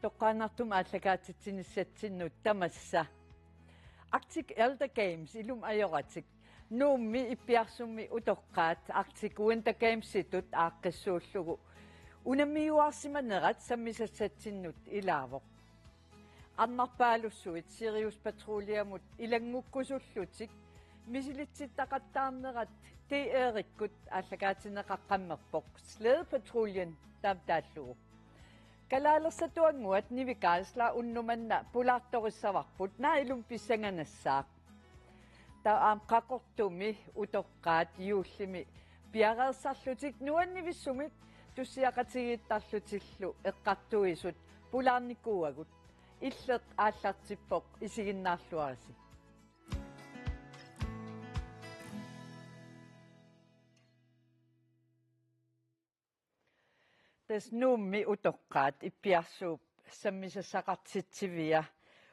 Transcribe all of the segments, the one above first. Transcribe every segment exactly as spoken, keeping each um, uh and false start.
Toqqaannartumik aallakaatitsinissatsinnut tamassa. Arctic Elder Games ilumut ajoratik. Nuummi Ippiarsummi utoqqaat Arctic Winter Gamesitut aaqqissuullugu unammiuaarsimanerat sammisassatsinnut ilaavoq. Arnarpaalussuit Sirius Patruljemut ilanngukkusullutik misilitsittaqattaarnerat D R-ikkut aallakaatinneqaqqammerpoq Slædepatruljen taamtaallugu. Kalaallisatuannguat Nivi Geisler unnuk manna pulaartorissavarput, naak ilumut pissanganassaaq. Taava aamma Qaqortumi utoqqaat juullimi piareersarlutik nuannivissumik tussiaqatigiittarlutillu eqqartuisut pulaarnikuuagut. Illeq aallartippoq, isiginnaarluarisi. Tassa Nuummi utoqqaat Ippiarsuup sammisassaqartitsivia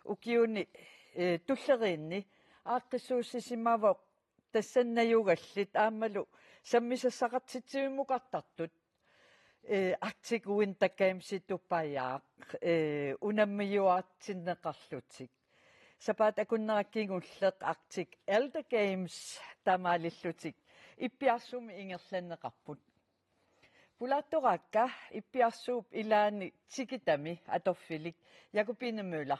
ukiuni, eh, tulleriinni aaqqissuussisimavoq, tassani najugallit aammalu sammisassaqartitsivimmukartartut, eh, Arctic Winter Gamesituppajaaq, eh, unammiuaartinneqarlutik. Sapaatip akunnera kingulleq Arctic Elder Games taamaalillutik Ippiarsummi ingerlanneqarput. Pulaartoraakka Ippiarsuup ilaani tikitami atorfilik Jakobine Møller.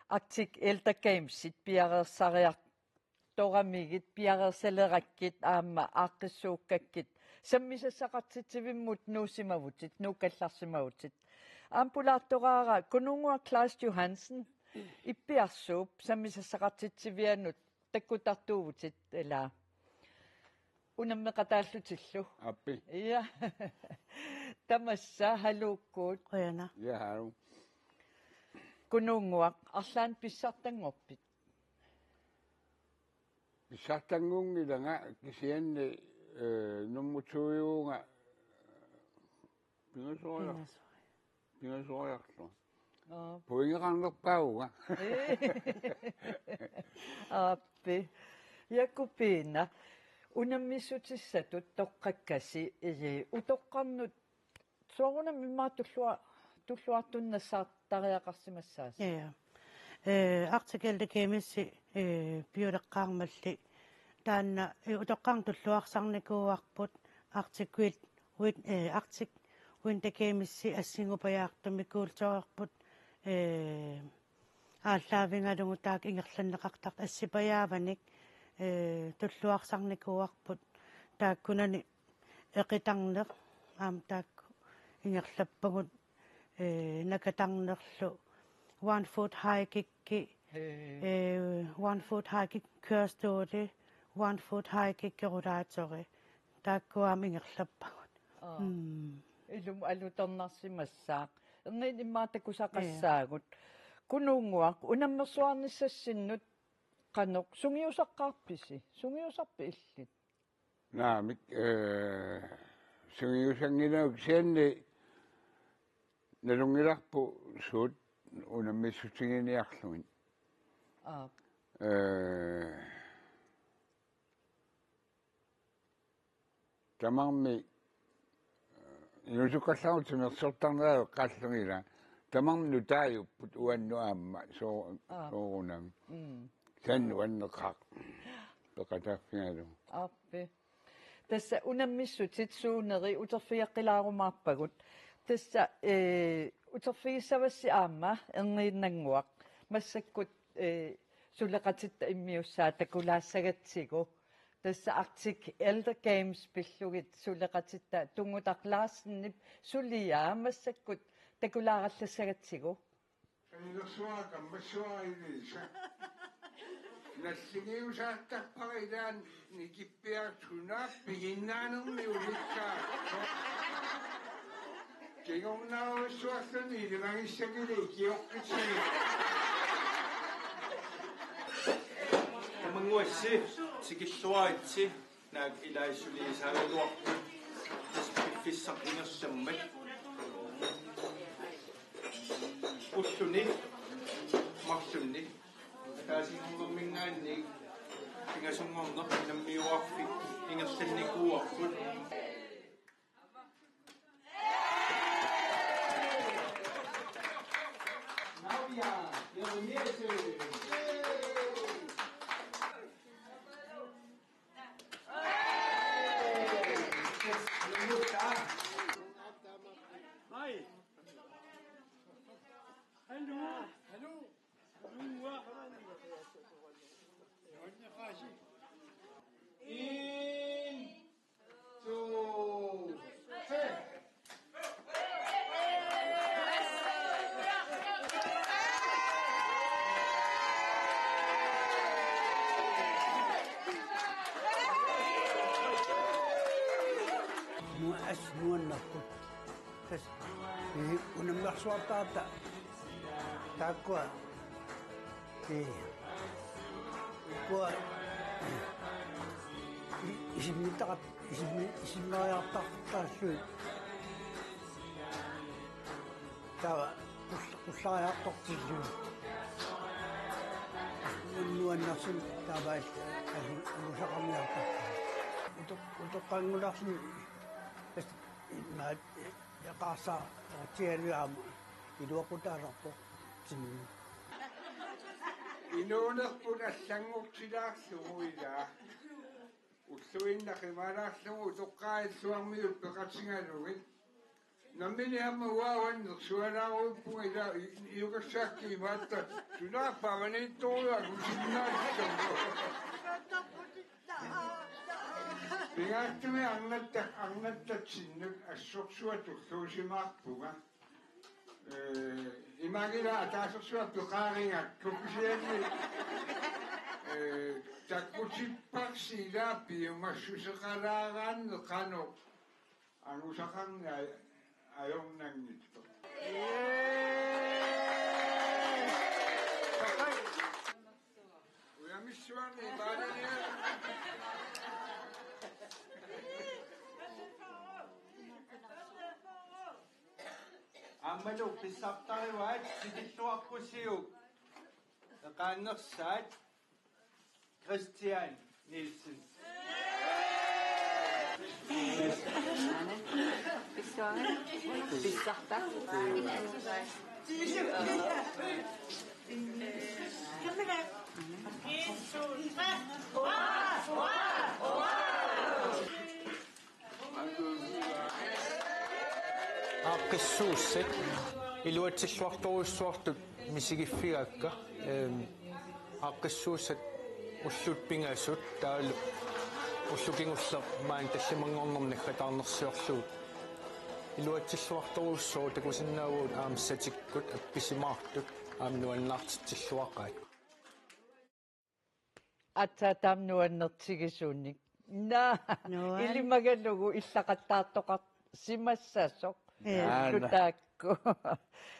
Arctic Elder Gamesit piareersariartoramigit, piareersalerakkit aamma aaqqissuukkakkit sammisassaqartitsivimmut nuussimavutit, nuukkallarsimavutit. Aamma pulaartoraara Kunuunnguaq Claus Johansen, Ippiarsuup sammisassaqartitsivianut takkuttartuuvutit, ilaa, unammeqataallutillu. Aappi. Ja. Tamassa, haluukkut. Qujanaq. Ja, haluu. Kunuunnguaq, arlaannik pissartanngorpit? Pissartanngunngilanga, kisianni, eh, nummer to-iuvunga pingasoriar-, pingasoriarlunga. Aap. Pointeqarnerpaavunga. Aappi. Jakobine, unammissutissatut toqqakkasi, ii, utoqqarnut soorunami immaqa tullua-, tulluartunik nassaartariaqarsimassaasi. Ja. Eh, Arctic Elder Games, eh, piuleqqaarmalli. Taanna, eh, utoqqarnut tulluarsarnikuuarput, Arctic Win-, Win-, eh, Arctic Winter Games assingupajaartumik kulturerput, eh, aallaavigalugu taakku ingerlanneqartartut assipajaavanik, eh, tulluarsarnikuuarput, taakkunani eqitarneq aamma taakku ingerlappagut, eh, nakatarnerlu, one foot high kick, ee, eh, one foot high kick kørestol, one foot high kick rollatori, taakku aamma ingerlappagut. Aa. Mm. Ilumut alutornarsimassaaq. Erniinnaq immaqa takusaqassaagut. Ee. Kunuunnguaq, unammersuarnissassinnut qanoq sungiusaqqaarpisi? Sungiusarpit illit? Naamik, eh, sungiusanngilagut, kisianni nalunngilarput suut unammissutiginiarlugit. Aap. Eh, tamarmik, eh, inuusukkallaarluta timersortarnerat eqqaallugit, tamarmik nutaajupput uannut aamma soo-, Aap. soorunami. Mm. Taanna nuanneqaaq. Peqataaffigalugu. Aappi. Tassa unammissutit suuneri uterfigeqqilaarumaarpagut. Tassa, eh, uterfigissavassi aamma Erniinnannguaq. Massakkut, eh, suleqatitta immiussaat takulaassagatsigu. Tassa Arctic Elder Games pillugit suleqatitta Tunngutaq Larsenip suliaa massakkut takulaarallassagatsigu. Qanilersuara kammassuara Ilisa. Nalligiusaattarpara ilaanni Ippiarsuup piginnaanermi ulikkaa. Kingornaarujussuarluni ilimagissagili ikioqqissagit. Tamannguassi tikilluaritsi. Naak ilai suliisaagaluarput piffissaq ingerlammat. Ulluni marlunni ataasinngornerminngaanniit pingasunngorneq unammiuaarfik ingerlannikuuarput. Nuannerput. Tassa, ii, unammersuartaata taakkua, ii, ukua, ii, isimmittaqat-, isimmi-, isimmeriartartaallugit. Taava qul-, qullariartortillugit. Nuannersunik taava asu-, angusaqarniartarput. Utoq-, utoqqanngulaarluni. Tassa imaat, eqaarsaatigalugu aamma iluaqutaasarpoq Timimi. Inuunerput allanngortilaarlugu ilaa. Ulluinnaq imaalaarlugu utoqqaat illuarmiut peqatigalugit. Nammineq aamma uanga nersualaaruuppunga ilaa i-, iukassaakki imaatta. Sunaaffa avaniittorujuagut sinnaassagut. Pingaartumik arnatta-, arnattatsinnut assorsuaq tulluusimaarpunga. Ee, imaanngilaq ataasersuaq peqaarigakku kisianni, ee, takkutipparsi ilaa piumassuseqalaaraanni qanoq angusaqarneq aj-, ajornanngitsoq. Ujamissuarni imaalinia. Aammalu pissartarivaat tikilluaqqusiuk eqaannersaat Christian Nielsen. Pissarta. Aaqqissuussat iluatsilluartorujussuartut misigiffigaakka, ehm, aaqqissuussat ullut pingasut taavalu ulloq kingulleq maani tallimanngornermi naggataarnersiorlugu. Iluatsilluartorujussuuvoq, takusinnaavagut aamma satikkut appisimaartut aamma nuannaartitsilluaqaat. Aatsaat taama nuannertigisuunik. Naa, nuan. Ilimagalugu illaqattaartoqarsimassasoq. Ja. Aana. Kutaakku.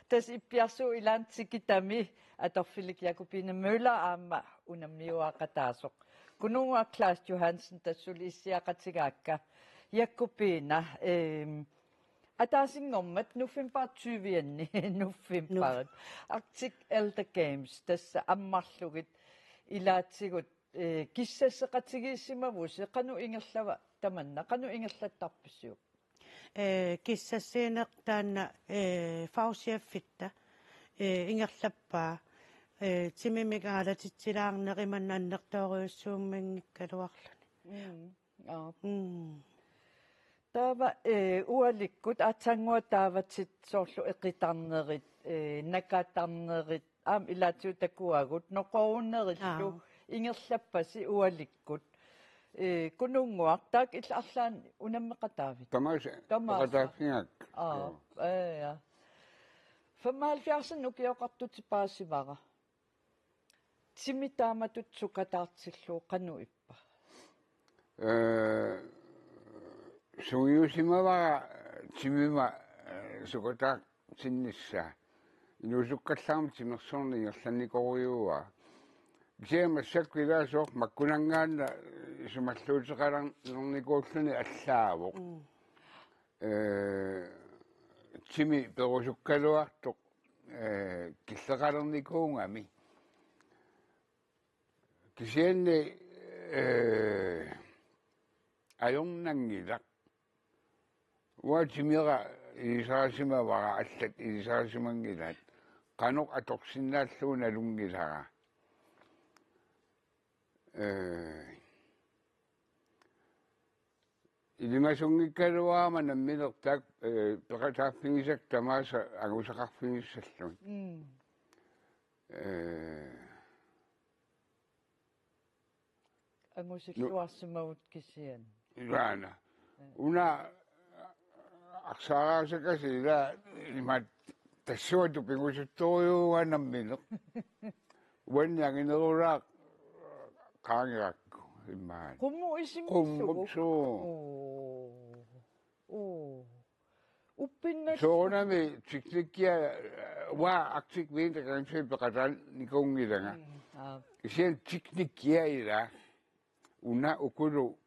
Tassa ippiarsuup ilaani tikitami atorfilik Jakobine Møller aamma unammiuaaqataasoq. Kununnguaq Claus Johansen, tassa suli issiaqatigaakka. Jakobine, ehm, ataasinngormat november tyve-anni, november. Nov-. Arctic Elder Games, tassa ammarlugit ilaatigut, eh, kissasseqatigiissimavusi, qanoq ingerlava tamanna, qanoq ingerlattarpisiuk? Eh, kissassiineq taanna, eh, fagchefitta, eh, ingerlappaa, eh, timimik aalatitsilaarneq imannak annertoorujussuummanngikkaluarluni. Mm. Aap. Mm. Taava, eh, ualikkut aatsaannguaq taavatit soorlu eqitarnerit, eh, nakatarnerit, aamma ilaatigut takuagut, noqorunerillu. Aap. Ingerlappasi ualikkut. Eh, Kununnguaq, taakku illit arlaannik unammeqataavit? Tamaasa. Tamaasa. Oqataaffigaakka. Aap, joo. Ja, ja. Femoghalvfjerds ukioqartutit paasivara. Timi taamatut sukataartillugu qanoq ippa? Ee, sungiusimavara timima, ee, sukataartinnissaa. Inuusukkallarmat timersorneq ingerlannikorujuaa. Kisianni massakkut ilaa sooq makkunanngaanniit sumalluuteqalernikuulluni allaavoq. Mm. Ee, timi perusukkaluartoq, ee, killeqalernikuugami. Kisianni, ee, ajornanngilaq. Uanga timera ilisarisimavara, allat ilisarisimanngilaat. Qanoq atorsinnaallugu nalunngilara. Ee, ilimasunngikkaluarama nammineq taakku, ee, peqataaffigisakka tamaasa angusaqarfigissallugit. Mm. Ee. Angusilluarsimavut kisianni. Ilaana. Mm. Una arsaaraasakkasi ilaa imaat tassuuna tupigusuttorujuuvunga nammineq. Uanni anginerulaaq qaangerakku immaqa. Qummut isimmissugut? Qummut suu. Oo. Oo. Uppinnallu. Soorunami teknikkia, uanga Arctic Winter Games peqataanikuunngilanga. Mm, aa. Kisianni teknikkia ila. Una ukulu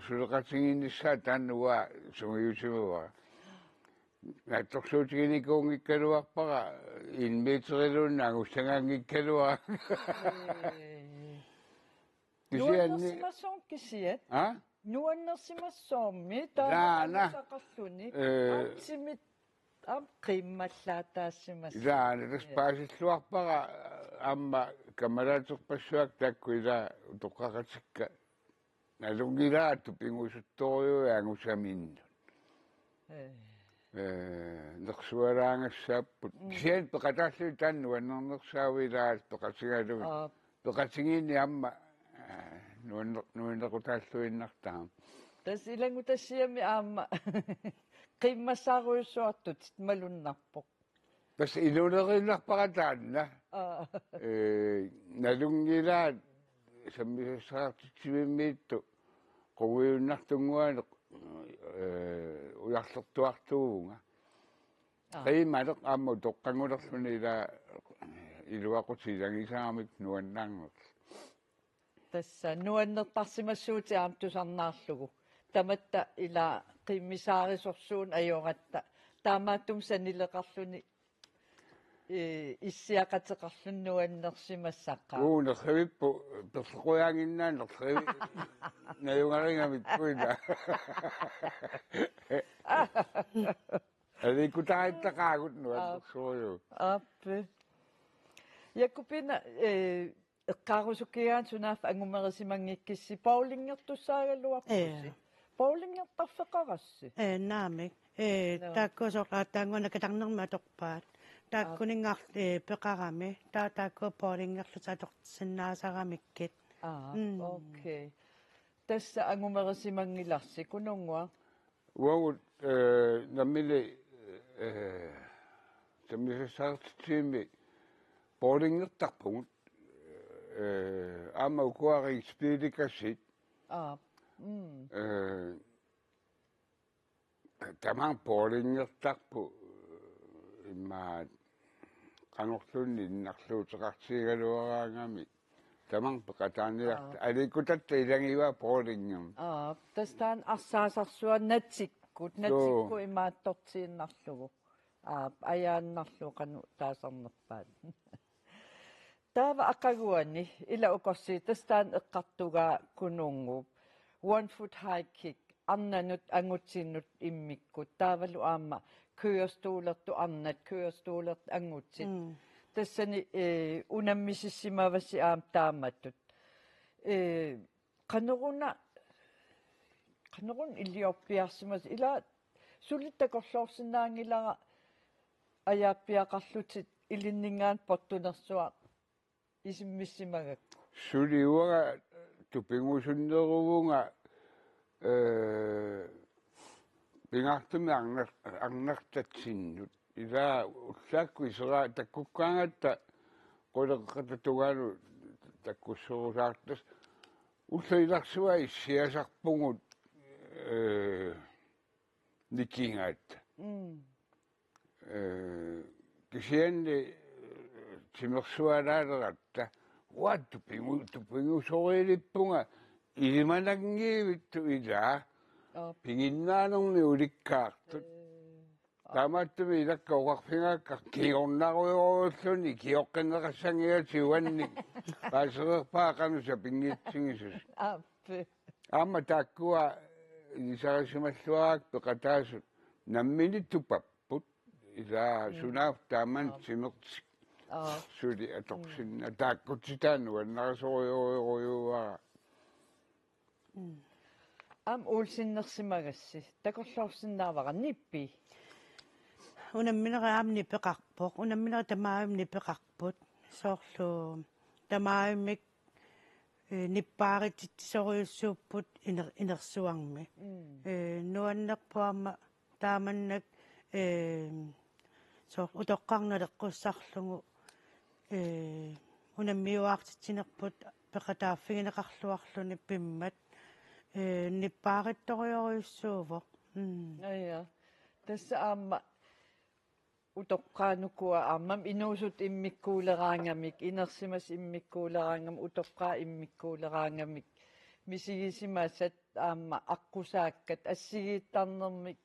suleqatigiinnissaat taanna uanga sungiusimavara. Naatsorsuutiginikuunngikkaluarpara en meteriluunniit angussagaanngikkaluarpara. Ee. Kisianni. Nuannersimassuarmi kisiat? Ha? Nuannersimassuarmi taama Taanna. Angusaqarluni. Ee. Aamma timit, aamma qiimmallaataasimassaaq. Taanna, tassa paasilluarpara aamma kammalaartorpassuakka taakku ila utoqqaqatikka. Nalunngilaat tupigusuttorujuit angusaminnut. Ee. Ee, nersualaagassaapput. Mm. Kisianni peqataallugit taanna nuannernersaavoq ilaat peqatigalugit. Aa. Peqatigiinneq aamma, ee, nuanner-, nuannequtaalluinnartarami. Tassa ilanngutassiami aamma qiimmassaarujussuartutit malunnarpoq. Tassa iluleruinnarpara taanna. Aa. Ee, nalunngilaat sammisassaqartitsivimmiittoq qungujunnartunnguanik, ee, ujarlertuartuuvunga. Aa. Qiimaleq aamma utoqqanngulerluni ila iluaqutit ilagisaramik nuannaarnerlu. Tassa nuannertarsimassuutit aamma tusarnaarlugu. Tamatta ila qiimmisaarisorsuuneq ajoratta. Taamaattumik sanileqarluni, ee, issiaqateqarluni nuannersimassaqaaq. Uu, nerrivippoq perlequjaaginnaa nerrivi-, najugarigamikku ila. Aliikkutariittaqaagut nuannersorujuk. Aappi. Jakobine, ee, eqqaarusukkigaanni sunaaffa angumerisimanngikkussi bowlingertussaagaluarpusi. Ee. Bowlingertarfeqarassi? Ee, naamik. Ee, Nå. Taakku soorlu aatsaannguaq nakitarnermik atorpaat. Taakkuningaarlu, ee, peqarami. Taava taakku bowlingerlutik atorsinnaasaramikkit. Aa, mm. Okay. Tassa angumerisimanngilasi, Kununnguaq? Uagut, ee, nammineq, ee, sammisassaqartitsivimmi bowlingertarpugut, ee, aamma ukua ringspilikasit. Aa, mm. Ee, tamaanga bowlingertarput, immaqa qanilluunniit innarluuteqartigigaluaraangamik. Tamaanga peqataaniarta. Aa. Aliikkutatta ilagivaa bowlingimik. Aa, tassa taanna arsaasarsuaq natikkut, Joo. Natikkut imaattortiinnarlugu. Aa, ajaannarlugu qanoq taasarnerpaat. Taava aqaguani, ila ukorsiit, tassa taanna eqqartugaa Kununnguup. One foot high kick, arnanut angutinut immikkut. Taavalu aamma kørestolertut arnat, kørestolertut angutit. Mm. Tassani, ee, unammisisimavasi aamma taamatut. Ee, qanoruna, qanoruna iliorpiarsimasoq, ila suli takorloorsinnaanngilara ajaappiaqarlutit ilinninngaanniit portunersuaq isimmissimagakku. Suli uanga tupigusunneruvunga, ee, pingaartumik arnar-, arnartatsinnut. Ila ullaakkut isera takkukkaangatta quleqeqata tungaanut takkusserusaartut. Ullut ilarsua issiasarpugut, ee, nikingatta. Mm. Ee, kisianni, ee, timersualaaleratta. Uanga tupigu-, tupigusoriilippunga ilimananngivittut ila. Aap. Piginnaanermik ulikkaartut. Ee. Taamaattumik ilakka oqarfigaakka kingornarujorujulluni kioqqinneqassanngigatsigu uannik. Paasereerpara qanoq sapinngitsigisoq. Aap. Aamma taakkua ilisarisimalluarakku peqataasut nammineq tupapput. Ila Mm. sunaaffa taamani Aap. timertik Aap. suli atorsinnaasut. Mm. Taakkutsittaaq nuannarisorujorujussuuara. Mm. Aamma uullunnersimagassi, takorloorsinnaavara nippi. Unamminerit aamma nipeqarpoq, unamminerit tamarmik nipeqarput. Soorlu tamarmik, ee, nippaarititsisorujussuupput iner-, inersuarmi. Mm. Ee, nuannerpoq aamma taamannak, ee, soorlu utoqqarnut naleqqussarlugu, ee, unammiuaartitsinerput peqataaffigineqarluarluni pimmat, ee, nippaarittorujorujussuuvoq. Mm. Aja. Tassa aamma utoqqaanukua aammami inuusuttut immikkuuleraangamik, inersimasut immikkuuleraangamik, utoqqaat immikkuuleraangamik, misigisimasat aamma aqqusaakkat assigiittarnermik,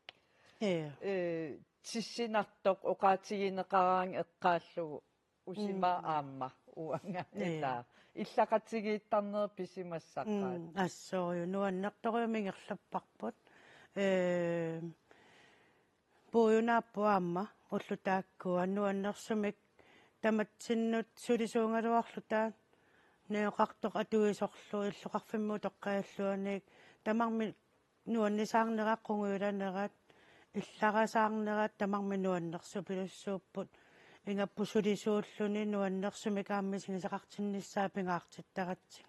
Ja. eh, tissinartoq oqaatigineqaraangat eqqaallugu usima Mm. aamma uanga Ja. ilaa. Illaqatigiittarnerit pisimassaqaat. Mm, assut nuannertorujussuarmik ingerlapparput. Eh, puujunaapput aamma ullut taakkua nuannersumik tamatsinnut sulisuugaluarluta najugaqartoq atuisorlu illoqarfimmi utoqqaat illuanniit tamarmik nuannisaarnerat, qungujulanerat, illarasaarnerat tamarmik nuannersupilussuupput. Ingammik sulisuulluni nuannersumik aamma misigisaqartinnissaa pingaartittaratsigu.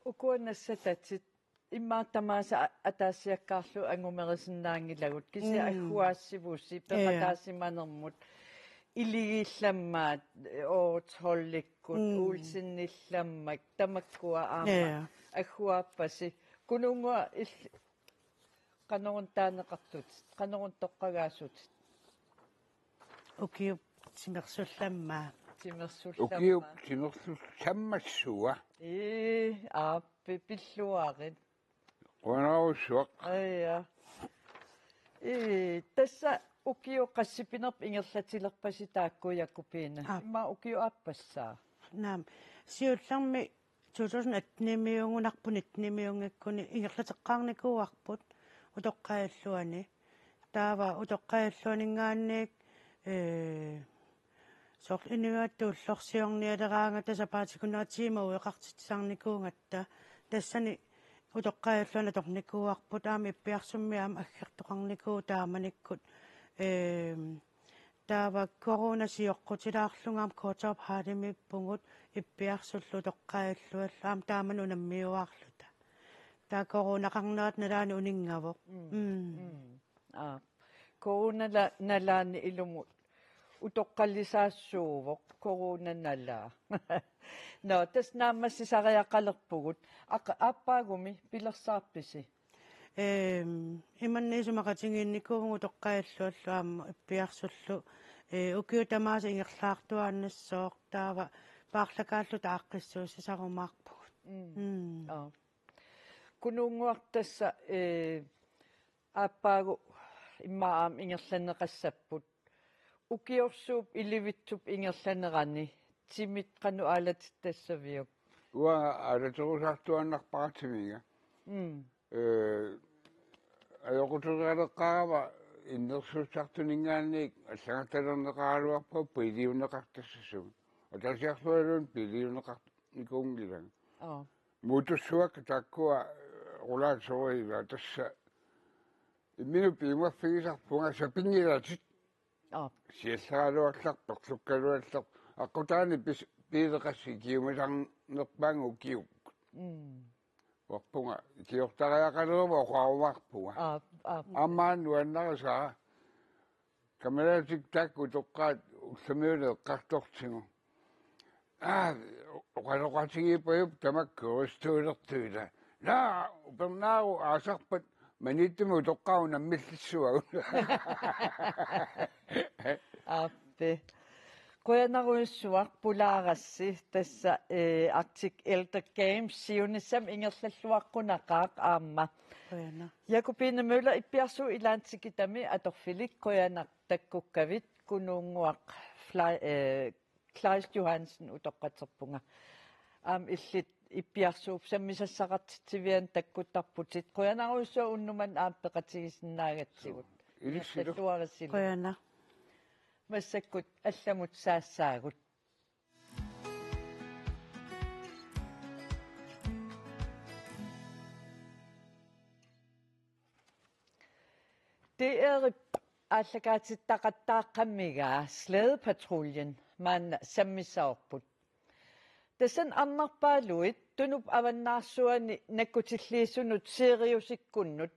Ukua nassatatit immaqa tamaasa a-, ataasiakkaarlugu angumerisinnaanngilagut, kisianni Mm. agguaassivusi Ja. peqataasimanermut, Iligiillammaat, Årets Holdikkut, Mm. Olsenillammak, tamakkua aamma Ja. agguaappasi. Kunuunnguaq il-, qanoruna taaneqartutit, qanoruna toqqagaasutit? Ukiup timersullammaa. Timersullammaa. Ukiup timersullammassua. Ii, aappi, pilluarit. Qujanarsuaq. Aja. Ii, tassa ukiut qassipinerput ingerlatilerpasi taakku, Jakobine? Aap. Immaqa ukiup aappassaa? Naamik. Siullermik to tusind atten-imiugunarpoq nitten-imiunngikkuni ingerlateqqaarnikuuarput utoqqaat illuanni. Taava utoqqaat illuanninngaanniit, eh, soorlu inuiattut ullorsiornialeraangata sapaatip akunnera tiimat ueqartitsisarnikuugatta. Tassani utoqqaat illuanni atornikuuarput aamma Ippiarsummi aamma aggertoqarnikuuvoq taamanikkut. Eh, Taava corona sioqqutilaarlunga aamma Court of Harlemiippugut Ippiarsullu utoqqaat illuallu aamma taamani unammiuaarluta. Taava coronaqarnerata nalaani uninngavoq. Mm. Mm. Mm. Aa. Corona la-, nalaani ilumut utoqqalisaassuuvoq corona nalaa. Nå, tassa naammassisariaqalerpugut. Aq-, aappaagumi pilersaarpisi? Ehm, imannak isumaqatigiinnikuuvugut utoqqaat illuallu aamma Ippiarsullu, eh, ukiut tamaasa ingerlaartuaannassooq taava paarlakaalluta aaqqissuussisarumaarpugut. Mm. Mm. Aa. Kunuunnguaq tassa, eh, aappaagu immaqa aamma ingerlanneqassapput. Ukiorsuup ilivitsup ingerlanerani timit qanoq aalatittassaviuk? Uanga aalaterusaartuaannarpara timiga. Mm. Eh, ajoquterialeqqaarama innersuussartuninngaanniit allagartalerneqaraluarpunga piiliunneqartassasugut. Ataasiarlualuunniit piiliunneqarnikuunngilanga. Aa. Muuttussuakka taakkua, eh, rollatorsiuivaat tassa imminut piumaffeqarpunga sapinngilatit. Aap. Sialleraluartarpoq, perlukkaluartarpoq. Aqqutaani pis-, piileqassi ikiumasarnerpaannga ukiukkut. Mm. Uarpunga, ikiortariaqaleruma oqarumaarpunga. Aap, aap. Aamma nuannarisaa. Kammalaatigut taakku utoqqaat ullamiuna eqqartortigu. Aa, oqaloqatigiippajupput tamakku kørestøvlertuita. Naa, upernaaru aasarpat Maniitsumi utoqqaat unammillissuagut. Aappi. Qujanarujussuaq pulaarassi tassa, eh, Arctic Elder Games siunissami ingerlalluaqqunaqaaq aamma. Qujanaq. Jakobine Møller Ippiarsuup ilaanni tikitami atorfilik qujanaq takkukkavit, Kunuunnguaq Fle-, eh, Kleist Johansen utoqqatserpunga. Aamma illit Ippiarsuup sammisassaqartitsivianut takkuttarputit. Qujanarujussuaq unnuk manna aamma peqatigisinnaagatsigut. Ilissilu. Ingerlalluarisilu. Qujanaq. Massakkut allamut saassaagut. D R-ip aallakaatittaqattaaqqammigaa Slædepatruljen maanna sammissavarput. Tassani arnarpaaluit Tunup avannaarsuani nakkutilliisunut Siriusikkunnut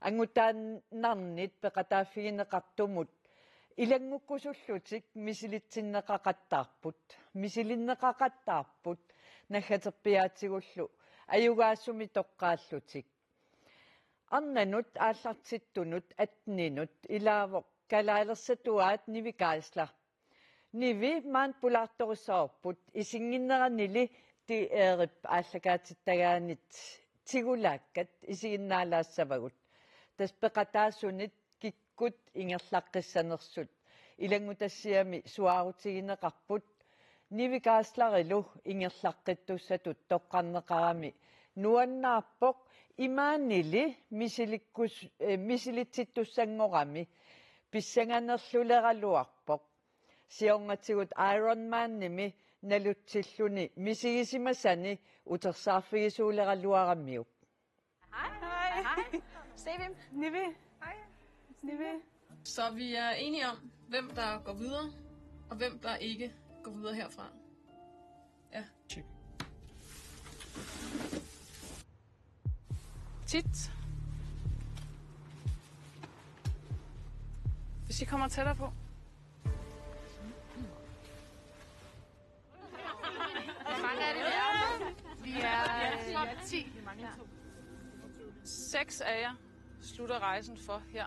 angutaannarnit peqataaffigineqartumut ilanngukkusullutik misilitsinneqaqattaarput. Misilinneqaqattaarput naggaterpiaatigullu ajugaasumik toqqaallutik. Arnanut aallartittunut atteninut ilaavoq kalaalersatuaat Nivi Geisler. Nivi maani pulaartorissavarput, isiginneranili D R-ip aallakaatittagaanit tigulaakkat isiginnaalaassavagut. Tassa peqataasunit kikkut ingerlaqqissanersut ilanngutassiami suaarutigineqarput. Nivi Geislerilu ingerlaqqittussatut toqqarneqarami nuannaarpoq, imaanili misilikkus-, eh, misilitsittussanngorami pissanganerluleraluarpoq. Siornatigut Ironmanimi nalutsilluni misigisimasani utersaarfigisuuleraluaramiuk. Hej. Hej. Stevie. Nivi. Hej. Nivi. Så vi er enige om, hvem der går videre, og hvem der ikke går videre herfra. Ja. Check. Tit. Hvis I kommer tættere på. Hvor mange er det, vi er? Vi er, øh, vi er ti. Seks af jer slutter rejsen for her.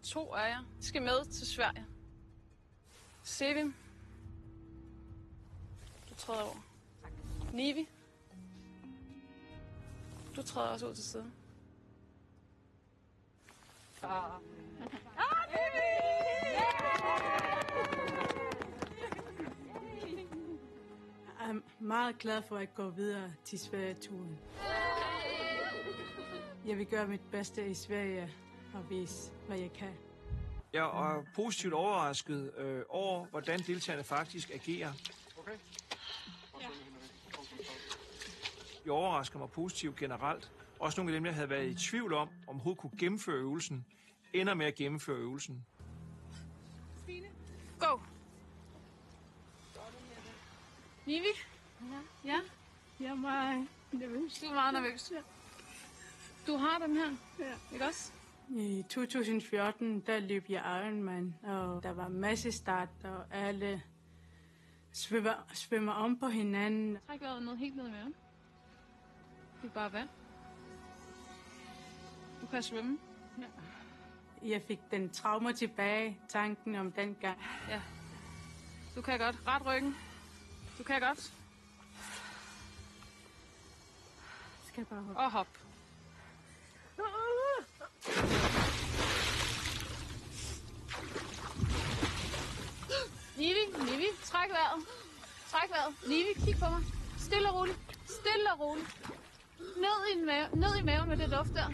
To af jer skal med til Sverige. Sevim, du træder over. Nivi, du træder også ud til siden. Jeg er meget glad for at gå videre til Sverige-turen. Jeg vil gøre mit bedste i Sverige og vise, hvad jeg kan. Jeg er positivt overrasket øh, over, hvordan deltagerne faktisk agerer. Jeg overrasker mig positivt generelt. Også nogle af dem, jeg havde været i tvivl om, om overhovedet kunne gennemføre øvelsen, ender med at gennemføre øvelsen. Go. Nivi? Ja? Jeg er meget nervøs. Du er meget nervøs. Du har den her, Ja. Ikke også? I to tusind fjorten, der løb jeg Ironman, og der var masse start, og alle svømmer, svømmer om på hinanden. Træk vejret ned, helt ned i maven. Det er bare vand. Du kan svømme. Jeg fik den trauma tilbage, tanken om dengang. Ja. Du kan godt. Ret ryggen. Du kan godt. Skal jeg bare holde? Og hop. Nivi, Nivi, træk vejret. Træk vejret. Nivi, kig på mig. Stille og roligt. Stille og roligt. Ned i, mave, ned i maven med det luft der.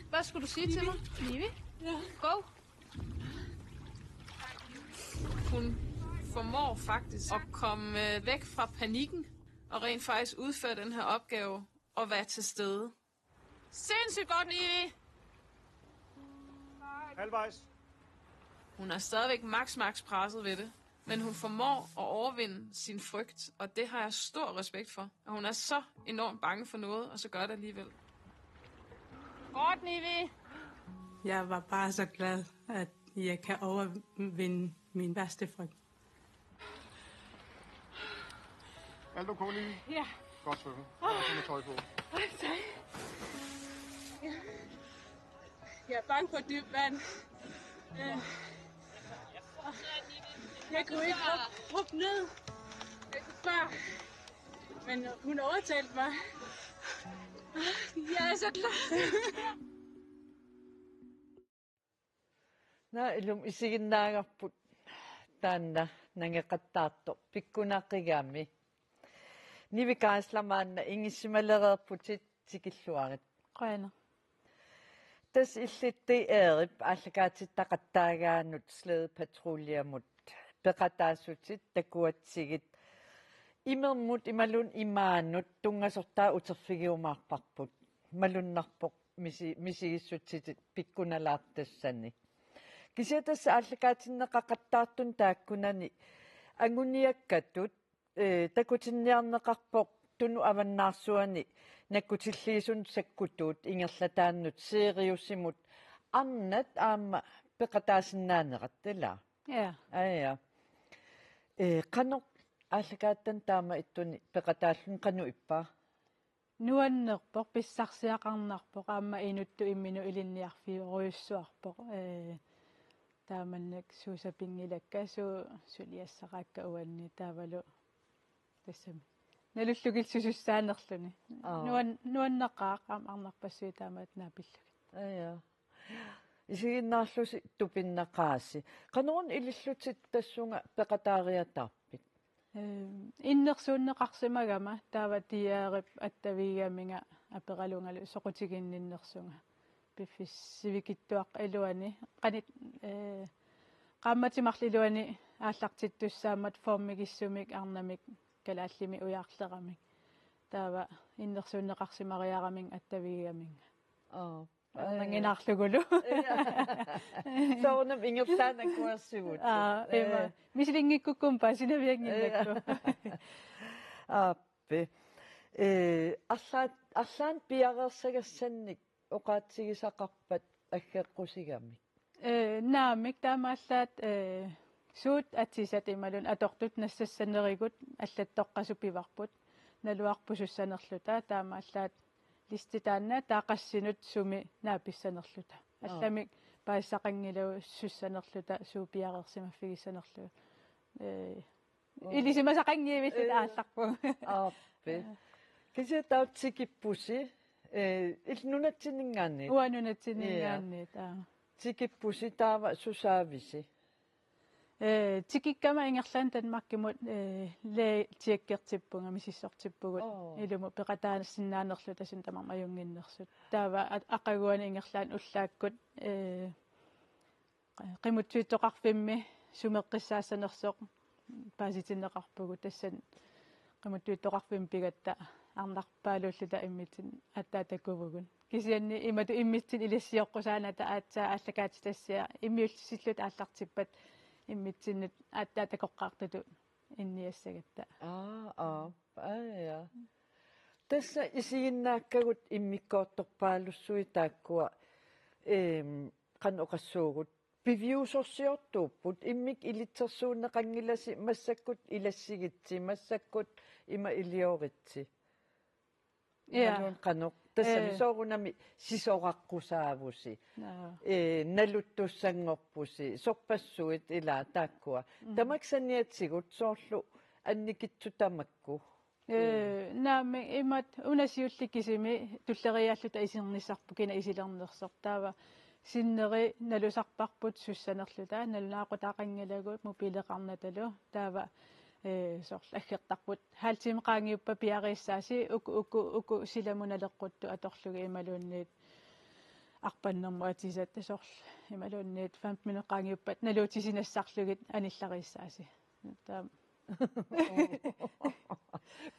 Hvad skulle du sige til mig? Nivi? Ja. Go. Hun formår faktisk at komme øh, væk fra panikken og rent faktisk udføre den her opgave og være til stede. Sindssygt godt, Nivi. Halvvejs. Hun er stadigvæk max, max presset ved det, men hun formår at overvinde sin frygt, og det har jeg stor respekt for. At hun er så enormt bange for noget, og så gør det alligevel. Godt, Nivi. Jeg var bare så glad, at jeg kan overvinde min værste frygt. Alt okay, Nivi? Ja. Godt svømmet. Har du med tøj på? Jeg er bange for dybt vand. Øh. Jeg kunne ikke hoppe, hoppe ned. Jeg kunne bare... Men hun overtalte mig. Jeg er så glad. Naa, ilumut isiginnaagarput taanna nangeqattaartoq pikkunaqigami. Nivi Geisler, maanna ingissimalereerputit, tikilluarit. Qujanaq. Tassa illit D R-ip aallakaatittaqattaagaanut Slædepatruljiamut peqataasutit takuatsigit imermut imaluunniit imaanut tunngasortaa uterfigiumaarparput. Malunnarpoq misi-, misigissutsitit pikkunalaartassani. Kisianni tassa aallakaatinneqaqattaartunut taakkunani anguniakkatut, eh, takutinniarneqarpoq Tunut avannaarsuani nakkutilliisunut sakkutuut ingerlataannut Siriusimut arnat aamma peqataasinnaanerat, ilaa? Ja. Aja. Eh, qanoq aallakaatitani taama ittunik peqataalluni, qanoq ippa? Nuannerpoq, pissarsiaqarnarpoq, aamma inuttut imminut ilinniarfiorujussuarpoq. Ee, taamannak suut sapinngilakka, suut suliassaqaakka uanni, taavalu tassami. Nalullugillu susussaanerluni. Aa. Nuan-, nuanneqaaq aamma arnarpassuit taamaattut naapillugit. Aja. Isiginnaarlusi tupinnaqaasi. Qanoruna ilillutit tassunga peqataariataarpit? Ee, innersuunneqarsimagama taava D R-ip attavigigaminga aperalungalu soqutiginninnersunga. Piffissaq sivikitsuaqqap iluani, qanit, ee, qaammatit marluk iluani aallartittussaammat formigissumik arnamik kalaallimik ujaarleramik. Taava innersuunneqarsimariaraminga attavigigaminga. Aa. Ajunnginaarlugulu. Soorunami ingerlaannaq akuersivut. Aa, ima. Ee. Misilinngikkukkuma paasinaviannginnakku. Ee. Aappi. Ee, arlaat, arlaannik piareersagassannik oqaatigisaqarpat aggeqqusigamik? Ee, naamik, taamaallaat, ee, suut atisat imaluunniit atortut nassassanerigut allattoqqasut pivarput. Naluarput sussanerluta, taamaallaat listi taanna taava qassinut sumi naapissanerluta. Aa. Allamik paasisaqanngilagut sussanerluta, suut piareersimaffigissanerluta. Ee, oo. Ilisimasaqanngivilluta. Ee. Aallarpunga. Aappi. Kisianni taava tikippusi, ee, illit nunatsinninngaanniit? Uanga nunatsinninngaanniit, aa. Tikippusi taava susaavisi? Ee, tikikkama ingerlaannaq Danmarkimut, ee, lægetjekkertippunga, misissortippugut. Oo. Ilumut peqataasinnaanerluta tassa tamarmik ajunnginnersut. Taava a-, aqaguani ingerlaannaq ullaakkut, ee, qimuttuittoqarfimmi sumeqqissaassanersoq paasitinneqarpugut, tassani qimuttuittoqarfimmi pigatta arnarpaalulluta immitsinnut aatsaat takuvugut. Kisianni imatut immitsinnut ilissioqqusaanata aatsaat aallakaatitassiaq immiussilluta aallartippat immitsinnut aatsaat takoqqaartutut inniassagatta. Aa, aa, aa, ja. Tassa isiginnaakkagut immikkoortorpaalussuit taakkua, eem, qanoq oqassuugut, piviusorsiortuupput, immikkut ilitsersuunneqanngilasi, massakkut ilassigitsi, massakkut ima ilioritsi. Ja. Imaluunniit qanoq. Tassami, ee, soorunami sisoraqqusaavusi. Naa. Ee, naluttussanngorpusi, sorpassuit ilaa taakkua. Mm. Tamakku saniatigut soorlu annikitsut tamakku. Ee, naamik, imatut una siulleq kisimi tulleriiaalluta isernissarput kina isilernersoq. Taava sinneri nalusarparput sussanerluta, nalunaaqutaqanngilagut mobileqarnatalu. Taava, ee, soorlu aggertarput: Halv time qaangiuppat piareersaasi, uku, uku, uku silamut naleqquttut atorlugit imaluunniit arpannermut atisat, soorlu imaluunniit femten minut qaangiuppat naluutisi nassarlugit anillariissaasi. Taava.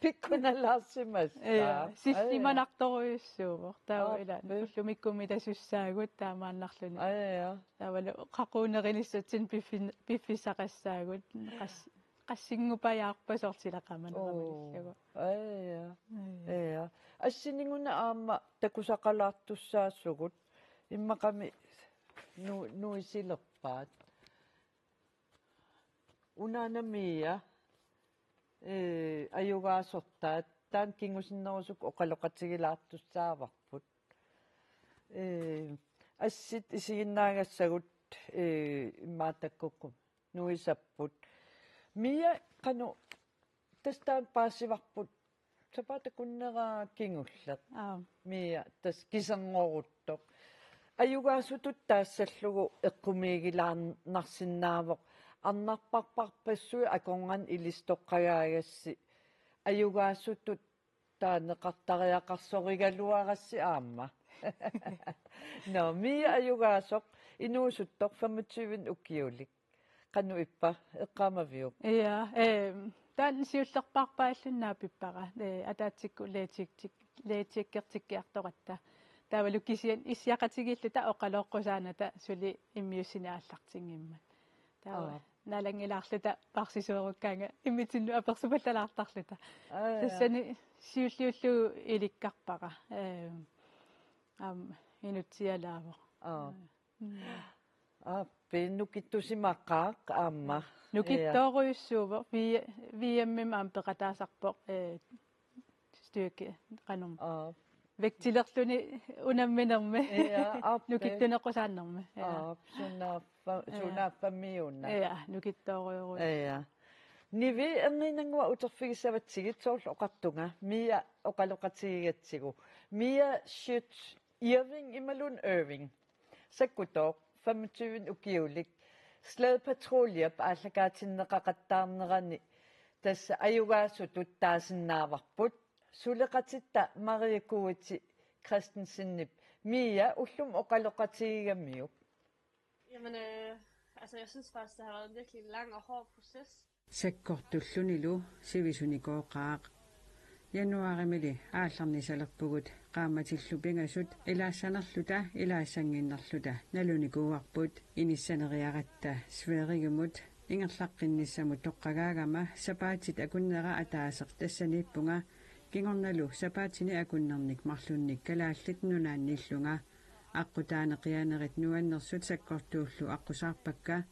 Pikkunalaarsimassaaq. Ee, sillimanartorujussuuvoq. Taava. Aappi. Ilaa, ullumikkummi tasussaagut taamaannarluni. Aa, ja. Taavalu qaqugu nerinissatsinnut piffin-, piffissaqassaagut. Qas-, qassinnguppajaarpa soorlu ilaqaamanerumallugu. Oo. Aa, ja. Aa, ja. Ja. Assiniguna aamma takusaqalaartussaasugut. Immaqami nu-, nuisilerpaat. Unaana Mia, ee, ajugaasortaat, taanna kingusinnerusukkut oqaloqatigilaartussaavarput. Ee, assit isiginnaagassagut, ee, immaqa takkukku nuisapput. Mia, qanoq, tassa taanna paasivarput. Sapaatip akunnera kingulleq. Aap. Mia tassa kiserngoruttoq. Ajugaasutut taassallugu eqqumiigilaarnarsinnaavoq arnarparparpassuit akornanni ilisitoqqagaagassi. Ajugaasutut taaneqartariaqarsorigaluarassi aamma. Nå, Mia ajugaasoq, inuusuttoq femogtyve ukiulik. Qanoq ippa, eqqaamaviuk? Ja, ehm, taanna siullerpaarpaalluni naapippara, eh, ataatsikkut lægetjek-, lægetjekkertikkiartoratta. Taavalu kisianni issiaqatigiilluta oqaloqqusaanata suli immiussineq aallartinngimmat. Taava. Aap. Naalanngilaarluta paarsisuerukkaanga immitsinnut apersupallalaartarluta. Aa, ja. Tassani siulliullugu ilikkarpara. Ehm, aamma inutsialaavoq. Aap. Mm. Aappi, nukittusimaqaaq aamma. Nukittoorujussuuvoq, V-, V M-imi aamma peqataasarpoq, eh, Styrke, qanum. Aap. Vægtilerluni unamminermi. Ja, aap. Nukittuneqqusaannermi. Ja. Aap, sunaaffa-, ja, sunaaffa-, miuna. Ja, nukittoorujorujuk. Ja. Nivi, erniinnannguaq uterfigissavatsigit soorlu oqartunga, Mia oqaloqatigigatsigu. Mia Schødt Irving imaluunniit Irving. Sakkutooq, femogtyve ukiulik. Slædepatrulje aallakaatinneqaqattaarnerani tassa ajugaasutut taasinnaavarput. Suleqatitta Maria Kuiti Christensenip Mia ullumi oqaloqatigigamiuk. Jamen, øh, altså, jeg synes faktisk, det har været en virkelig lang og hård proces. Sakkortullunilu sivisunikooqaaq. Januaarimili aallarnisalerpugut qaammatillu pingasut ilaassanerluta ilaassannginnerluta nalunikuuarput. Inissaneriaratta Sverigemut ingerlaqqinnissamut toqqagaagama sapaatit akunnera ataaseq tassaniippunga kingornalu sapaatini akunnernik marlunnik Kalaallit Nunaanniillunga. Aqqutaani qianerit nuannersut sakkortuullu aqqusaarpakka,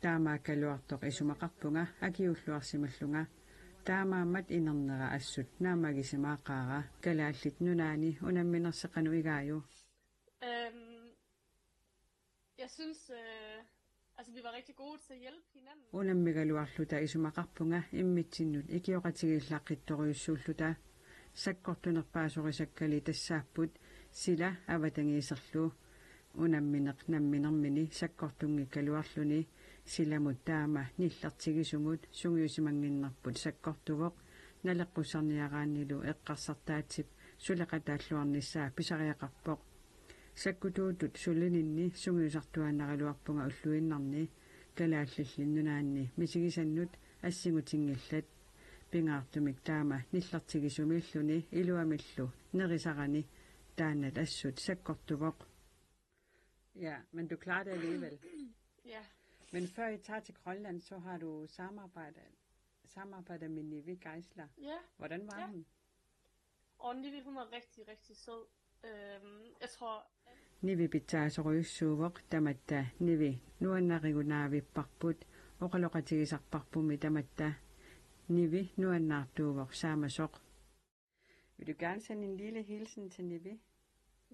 taamaakkaluartoq isumaqarpunga akiuulluarsimallunga. Taamaammat inernera assut naammagisimaaqaara. Kalaallit Nunaanni unamminersi qanoq igaajuk? Øhm, jeg synes, øh, altså, vi var rigtig gode til at hjælpe hinanden. Unammigaluarluta isumaqarpunga immitsinnut ikioqatigiillaqqittorujussuulluta. Sakkortunerpaasorisakkalu tassaapput sila avatangiiserlu. Unammineq namminermini sakkortunngikkaluarluni silamut taama nillertigisumut sungiusimannginnerput sakkortuvoq, naleqqussarniaraannilu eqqarsartaatsip suleqataalluarnissaa pisariaqarpoq. Sakkutuutut sulininni sungiusartuaannaraluarpunga ulluinnarni Kalaallit Nunaanni misigisannut assingutinngillat. Pingaartumik taama nillertigisumiilluni iluamillu nerisarani taannat assut sakkortuvoq. Ja, men du klarer det alligevel. Ja. Men før I tager til Grønland, så har du samarbejdet, samarbejdet med Nivi Geisler. Ja. Hvordan var, ja, hun? Og Nivi, hun var rigtig, rigtig sød. Øhm, jeg tror, Nivi pitsaasorujussuuvoq tamatta. Nivi nuannarigunaavipparput, oqaloqatigisarparpummi tamatta. Nivi nuannaartuuvoq saamasoq. Vil du gerne sende en lille hilsen til Nivi?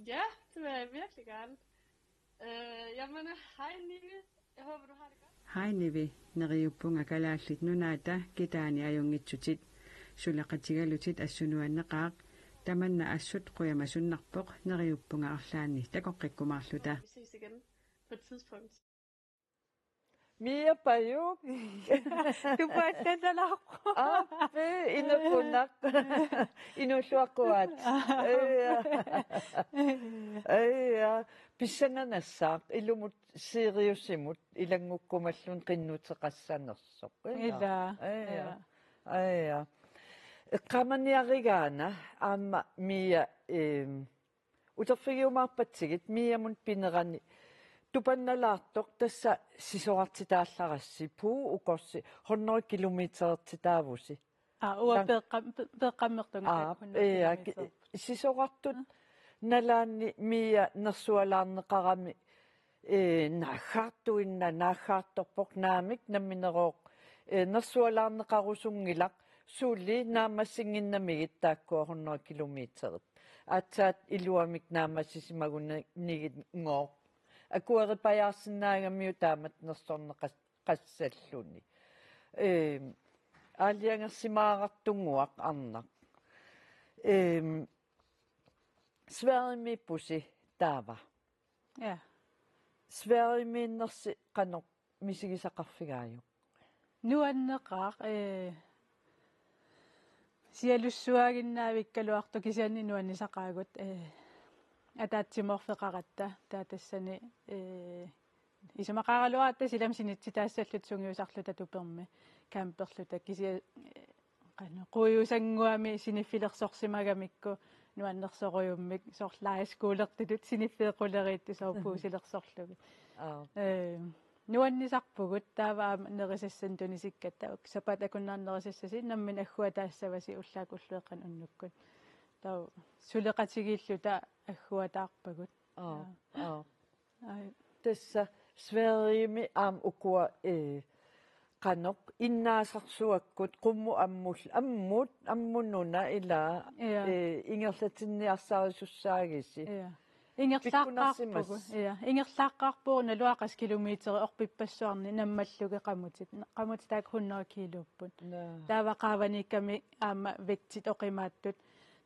Ja, det vil jeg virkelig gerne. Øh, jamen, hej Nivi. Jeg håber, du har det godt. Hej Nivi, neriuppunga Kalaallit Nunaata kitaani ajunngitsutit. Suleqatigalutit assut nuanneqaaq. Tamanna assut qujamasunnarpoq, neriuppunga arlaanni takoqqikkumaarluta. Vi ses igen på et tidspunkt. Mia Pajuk. Tupaattannalaarpoq. Aappi, inuuneq. Inuulluaqquaat. Aija. Aija. Pissanganassaaq ilumut Siriusimut ilanngukkumalluni qinnuteqassanersoq. Aija. Ila. Aija. Ja. Aija. Eqqaamaniarigaana aamma Mia, ehm, uterfigiumaarpatsigit Miamut pinerani tupannalaartoq, tassa sisorartitaallarassi, puu ukorsi hundrede kilometerertitaavusi. Aa, uanga Tan- peeqqam-, pe-, peeqqammertunga. Aa, hundrede kilometer. Ee, aki-, sisorartut. Aa. Nalaanni Mia nersualaarneqarami, ee, naaggaartuinnaq naaggaartorpoq, naamik namminerooq, ee, nersualaarneqarusunngilaq, suli naammassinnginnamigit taakkua hundrede kilometerit. Aatsaat iluamik naammassisimaguninngooq. Akueripajaarsinnaagamiuk taamatut nersorneqas-, qassalluni. Ehm, aalajangersimaarartunnguaq arnaq. Ehm, Sverigemiippusi taava. Ja. Sverigemiinnersi qanoq misigisaqarfigaajuk? Nuanneqaaq, ee, sialussuaaginnaavikkaluartoq kisianni nuannisaqaagut, ee, ataatsimoorfeqaratta, taava tassani, ee, isumaqaraluaratta silami sinitsitaassalluta sungiusarluta tupermi, camperluta, kisianni, ee, qanoq, quiusannguami siniffilersorsimagamikku nuannersorujummik, soorlu lejerskolertutut siniffiit quleriittut soorlu puusilersorlugit. Aap. Ee, nuannisarpugut, taava aamma nerisassanik tunisikkatta, uk-, sapaatip akunnera nerisassasi, nammineq agguataassavasi ullaakkut ulluinnarni unnukkut. Taava suleqatigiilluta agguataarpagut. Aap, aap. Ai. Tassa Sverigemi aamma ukua, ee, qanoq innaasarsuakkut qummut ammut, ammut, ammut nuna ilaa, ja, ee, ingerlatinniarsarisussaagisi. Ja. Ingerlaaqqaarpugut. Pikkunarsimas-. Ja. Ingerlaaqqaarpugut naluara qassit kilometerit orpippassuarni nammallugit qamutit. Qamutit taakku hundrede kiluupput. Naa. Taava qaavaniikkami aamma vægtit oqimaattut.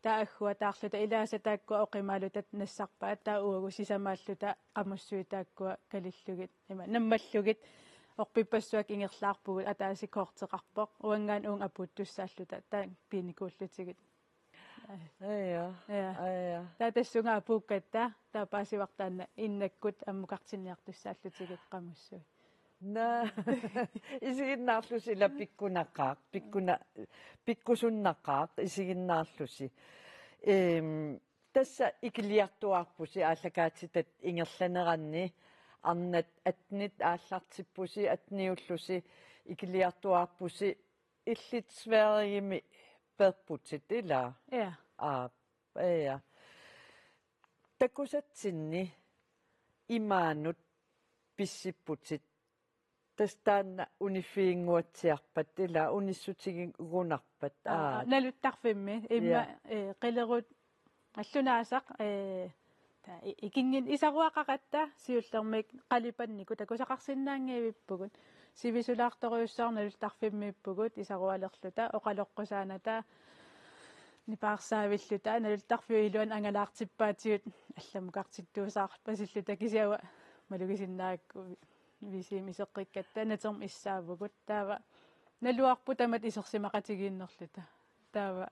Taava agguataarluta ilaasa taakkua oqimaalluta nassarpaat taava uagut sisamaalluta qamussuit taakkua kalillugit. Ima nammallugit orpippassuakkut ingerlaarpugut ataaseq korteqarpoq. Uanngaanniit uunga apuuttussaalluta taanna piinikuullutigit. Aja. Ja. Aja. Taava tassunga apuukkatta, taava paasivarput taanna innakkut ammukartinniartussaallutigit qamussuit. Naa. Isiginnaarlusi ilaa pikkunaqaaq, pikkuna-, pikkusunnaqaaq isiginnaarlusi. Ehm, tassa ikiliartuaarpusi aallakaatitat ingerlaneranni arnat attenit aallartippusi, atteniullusi ikiliartuaarpusi illit Sverigemi peerputit ilaa? Ja. Aap, ja. Takusatsinni imaanut pissipputit. Tassa taanna uniffiginnguatsiarpat ilaa unissutigigunarpat. Aa, aa, naluttarfimmi imma, ja, ee, qilerut allunaasaq, ee, taava i-, ikinngin-, isaruaqaratta siullermik qalipannikut takusaqarsinnaanngivippugut. Sivisulaartorujussuarmik naluttarfimmiippugut isarualerluta oqaloqqusaanata nipaarsaavilluta naluttarfiup iluani angalaartippaatigut allamukartittuusaarpasilluta kisianni uanga malugisinnaagakku V C-mi iseqqikkatta natermi issaavugut. Taava naluarput tamatta isersimaqatigiinnerluta. Taava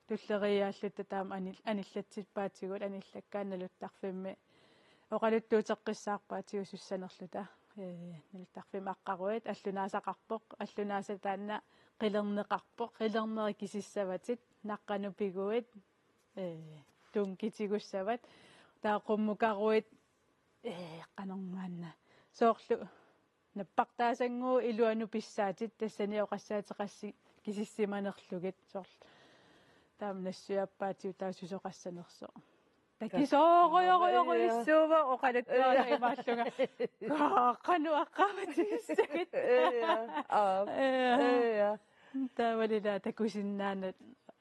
tulleriiaalluta taama anil-, anillatsippaatigut anillakkaat naluttarfimmi oqaluttuuteqqissaarpaatigut sussanerluta. Ee, naluttarfimmi aqqaruit allunaasaqarpoq, allunaasaq taanna qilerneqarpoq, qilerneri kisissavatit, naqqanut piguit, ee, tunngatigussavat, taava qummukaruit, ee, qanormaanna. Soorlu nappartaasannguit iluanut pissaatit tassani oqassaatit qassit kisissimanerlugit soorlu. Taama nassuiaappaatigut taava susoqassanersoq. Takisoorujorujorujussuuvoq oqaluttuarneq imaallunga. Kaa, qanoq aqqaatigissagit. Ja, aap. Ja. Ja. Taavalu ilaa takusinnaanani.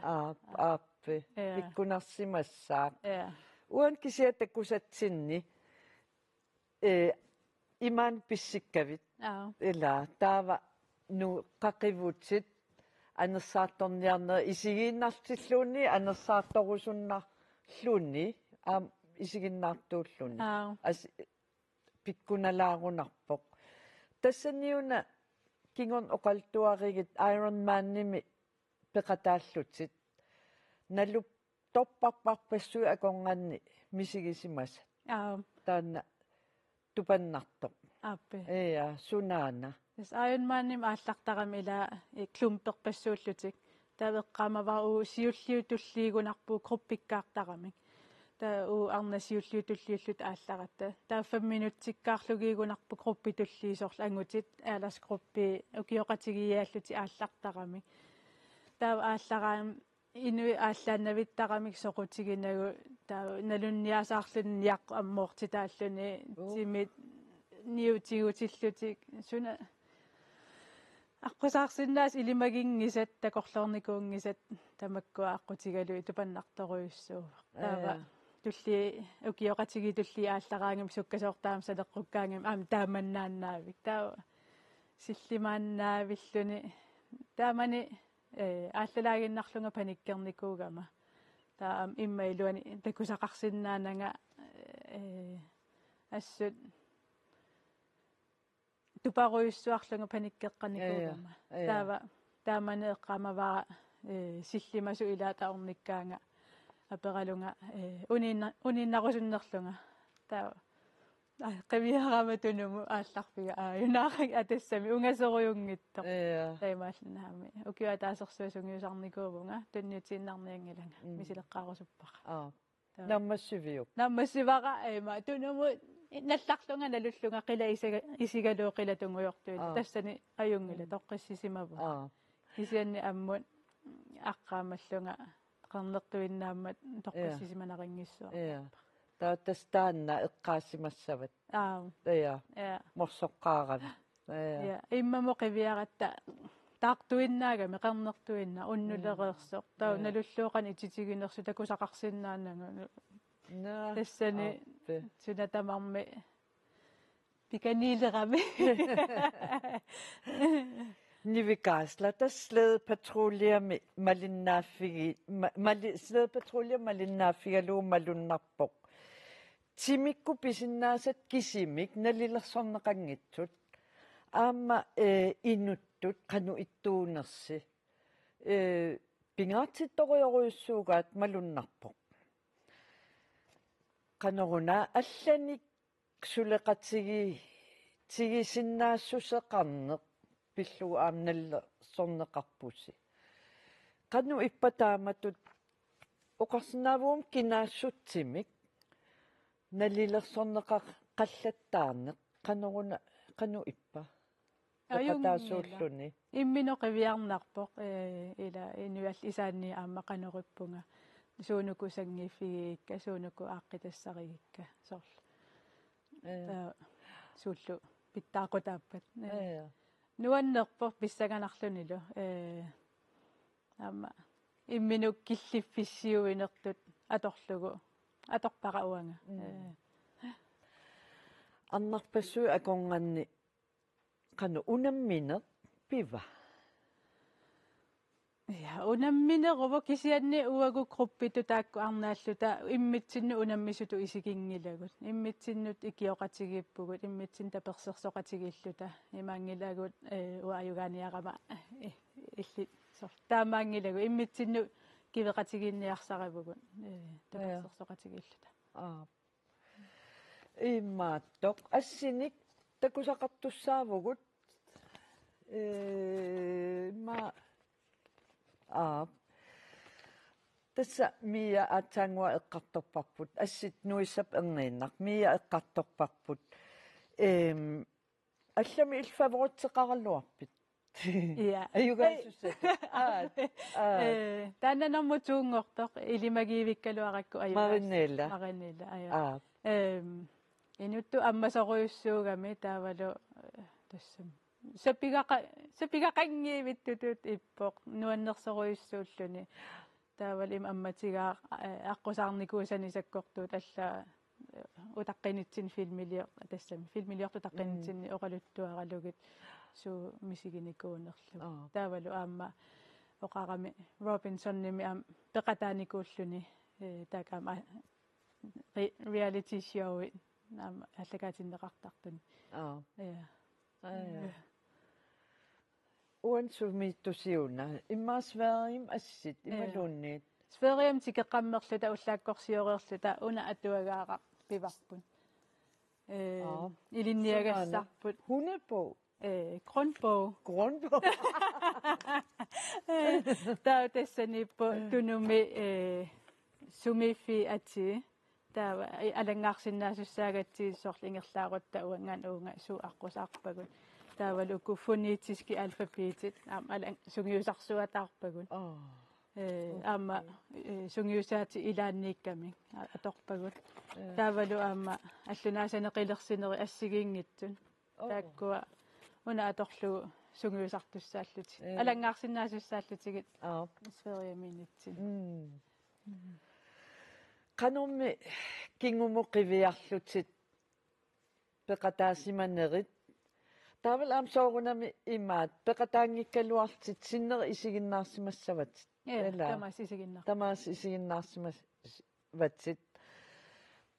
Aap, aappi. Ja. Pikkunarsimassaaq. Ja. Uani kisianni takusatsinni ee, imaanut pissikkavit. Aa. Ilaa, taava nu-, qaqivutit, anersaartorniarnerit isigiinnartilluunniit, anersaartorusunnarluunniit, aamma isiginnaartuulluni. Aa. As-, pikkunalaarunarpoq. Tassaniuna kingorna oqaluttuarigit Ironmanimi peqataallutit. Naluttorpassuit akornanni misigisimasat. Aa. Taanna tupannartoq. Aappi. Ja, sunaana. Tassa Ironmanimi aallartarami ilaa, ee, klumperpassuullutik. Taava eqqaamavara uagut siulliup tulliigunarpugut gruppikkaartaramik. Taava uagut arnat siulliup tulliulluta aallaratta. Taava fem minutsikkaarlugiigunarpoq gruppip tullii soorlu angutit, aldersgruppi, ukioqatigiiaallutik aallartaramik. Taava aallaraanni inuit aallaannavittaramik soqutiginagu, taava nalunniasaarluni niaqqut ammoortitaalluni, uu, timit niutigitillutik, suna aqqusaarsinnaasut ilimaginngisat, takorloornikuunngisat, tamakkua aqqutigalugit tupannartorujussuuvoq. Taava, ja, tullii, ukioqatigiit tullii aallaraangamik sukkasoortaamik saleqqukkaangamik aamma taamannaannaavik. Taava sillimaannaavilluni. Taamani, ee, aallalaaginnarlunga panikkernikuugama. Taava aamma immaqa iluani takusaqarsinnaananga, ee, assut tuparujussuarlunga panikkeqqanikuugama. Ja, ja. Ja. Taava, taamani eqqaamavara, ee, sillimasut ilaat ornikkaanga aperalunga, ee, uniinna-, uniinnarusunnerlunga. Taava, aa, qiviarama tunumut aallarfiga aajunaarama atassami ungasorujunngitsoq. Ja. Taamaallunaami. Ukioq ataasersuaq sungiusarnikuuvunga, tunniutiinnarnianngilanga, mm, misileqqaarusuppara. Aa. Taava. Naammassiviuk? Naammassivara, ima, tunumut nallarlunga, nalullunga, qila isiga-, isigalugu qila tungujortuinnaq. Aa. Tassani ajunngilaq, mm, toqqissisimavunga. Aa. Kisianni ammut aqqaamallunga qernertuinnaammat, ja, toqqissisimanarinngitsoq. Ja. Taava tassa taanna eqqaasimassavat. Aa. Ja. Ja. Morsoqqaaravit. Ja, ja. Ja, immamut qiviaratta taartuinnaagami, qernertuinnaq, unnulereersoq. Taava, mm, nalullugu qanoq ititiginersoq takusaqarsinnaanagu. Naa, tassani aappi. Suna tamarmi pikaniilerami. Nivi Geisler, tassa slædepatruljemi malinnaaffigi-, ma-, mali-, slædepatrulje malinnaaffigalugu malunnarpoq. Timikkut pisinnaasat kisimik nalilersorneqanngitsut. Aamma, eh, inuttut qanoq ittuunersi. Eh, pingaartittorujorujussuugaat malunnarpoq. Qanoruna allanik suleqatigi-, tigisinnaassuseqarneq pillugu aamma nalilersorneqarpusi. Qanoq ippa taamatut oqarsinnaavugummi kinaassutsimik nalilersorneqaqallattaarneq qanoruna, qanoq ippa? Ajunngilaq. Peqataasuulluni. Imminut qiviarnarpoq, eh, ila inuiaat isaanni aamma qanorippunga. Suunuku sanngiiffigigikka, suunuku aaqqitassarigikka, soorlu. Eh. Taava suullu pitsaaqutaappat. Eh. Eh. Nuannerpoq pissanganarlunilu. Eh, aamma imminut killiffissiuinertut atorlugu. Atorpara uanga. Mm. Eh. Arnarpassuit akornanni qanoq unammineq piva? Ja, unammineruvoq kisianni uagut gruppitut taakku arnaalluta immitsinnut unammisutut isiginngilagut. Immitsinnut ikioqatigiippugut, immitsinnut tapersersoqatigiilluta. Imaanngilagut, eh, uanga ajugaaniarama, eh, illit soorlu. Taamaanngilagut immitsinnut kiveqatigiinniarsaravugut, eh, ja, tapersersoqatigiilluta. Aap. Imaattoq. Assinik takusaqartussaavugut. Ee, ima-, aap. Tassa Mia aatsaannguaq eqqartorparput. Assit nuissap erniinnaq. Mia eqqartorparput. Eem, allamik illit favoritteqaraluarpit? Ja. Ajugaasussat. Aat, aat. Eh, taanna nummer to-nngortoq ilimagiivikkaluarakku ajugaas-. Marinella. Marinella, aja. Aap. Ehm, inuttut ammasorujussuugami taavalu, eh, tassami. Sapigaqa-, sapigaqanngivittutut ippoq, nuannersorujussuulluni. Taavalu ima ammatigaaq, eh, aqqusaarnikuusani sakkortuut allaat, eh, utaqqinitsinni filmilior-, tassami, filmiliortut utaqqinitsinni, mm, oqaluttuaralugit suut misiginikuunerlugit. Aap. Taavalu aamma oqarami Robinsonimi aamma peqataanikuulluni, eh, taakku aamma a-, re-, reality showit aamma aallakaatinneqartartuni. Aap. Ja. Aa, ja. Ja. Uani sumiittusi una? Immaqa Sverigemi assit, ja, imaluunniit? Sverigemi tikeqqammerluta ullaakkorsioreerluta una atuagaaraq pivarput. Eh, aa, ilinniagassarput. Sumana? Hundebog? Eh, grundbog. Grundbog. Eh, taava tassaniippoq Tunumi, eh, sumiiffiit atii. Taava i-, alanngaarsinnaasussaagatsigu soorlu ingerlaarutta uanngaanniit uunga suut aqqusaarpagut. Taavalu uku fonetiske alfabetit aamma alan-, sungiusarsuataarpagut. Aa. Eh, okay. Aamma, eh, sungiusaatit ilaanniikkamik a-, atorpagut. Eh. Taavalu aamma allunaasanik qilersinerit assigiinngitsut. Oo. Taakkua una atorlugu sungiusartussaallutik. Eh. Alanngaarsinnaasussaallutigit. Aap. Sverigemiinnitsinni. Mm. Mm. Qanormi kingumut qiviarlutit peqataasimanerit? Taavalu aamma soorunami imaat peqataanngikkaluarlutit sinneri isiginnaarsimassavatit. Ja, ila. Tamaasa isiginnaar-. Tamaasa isiginnaarsimas-, -vatit.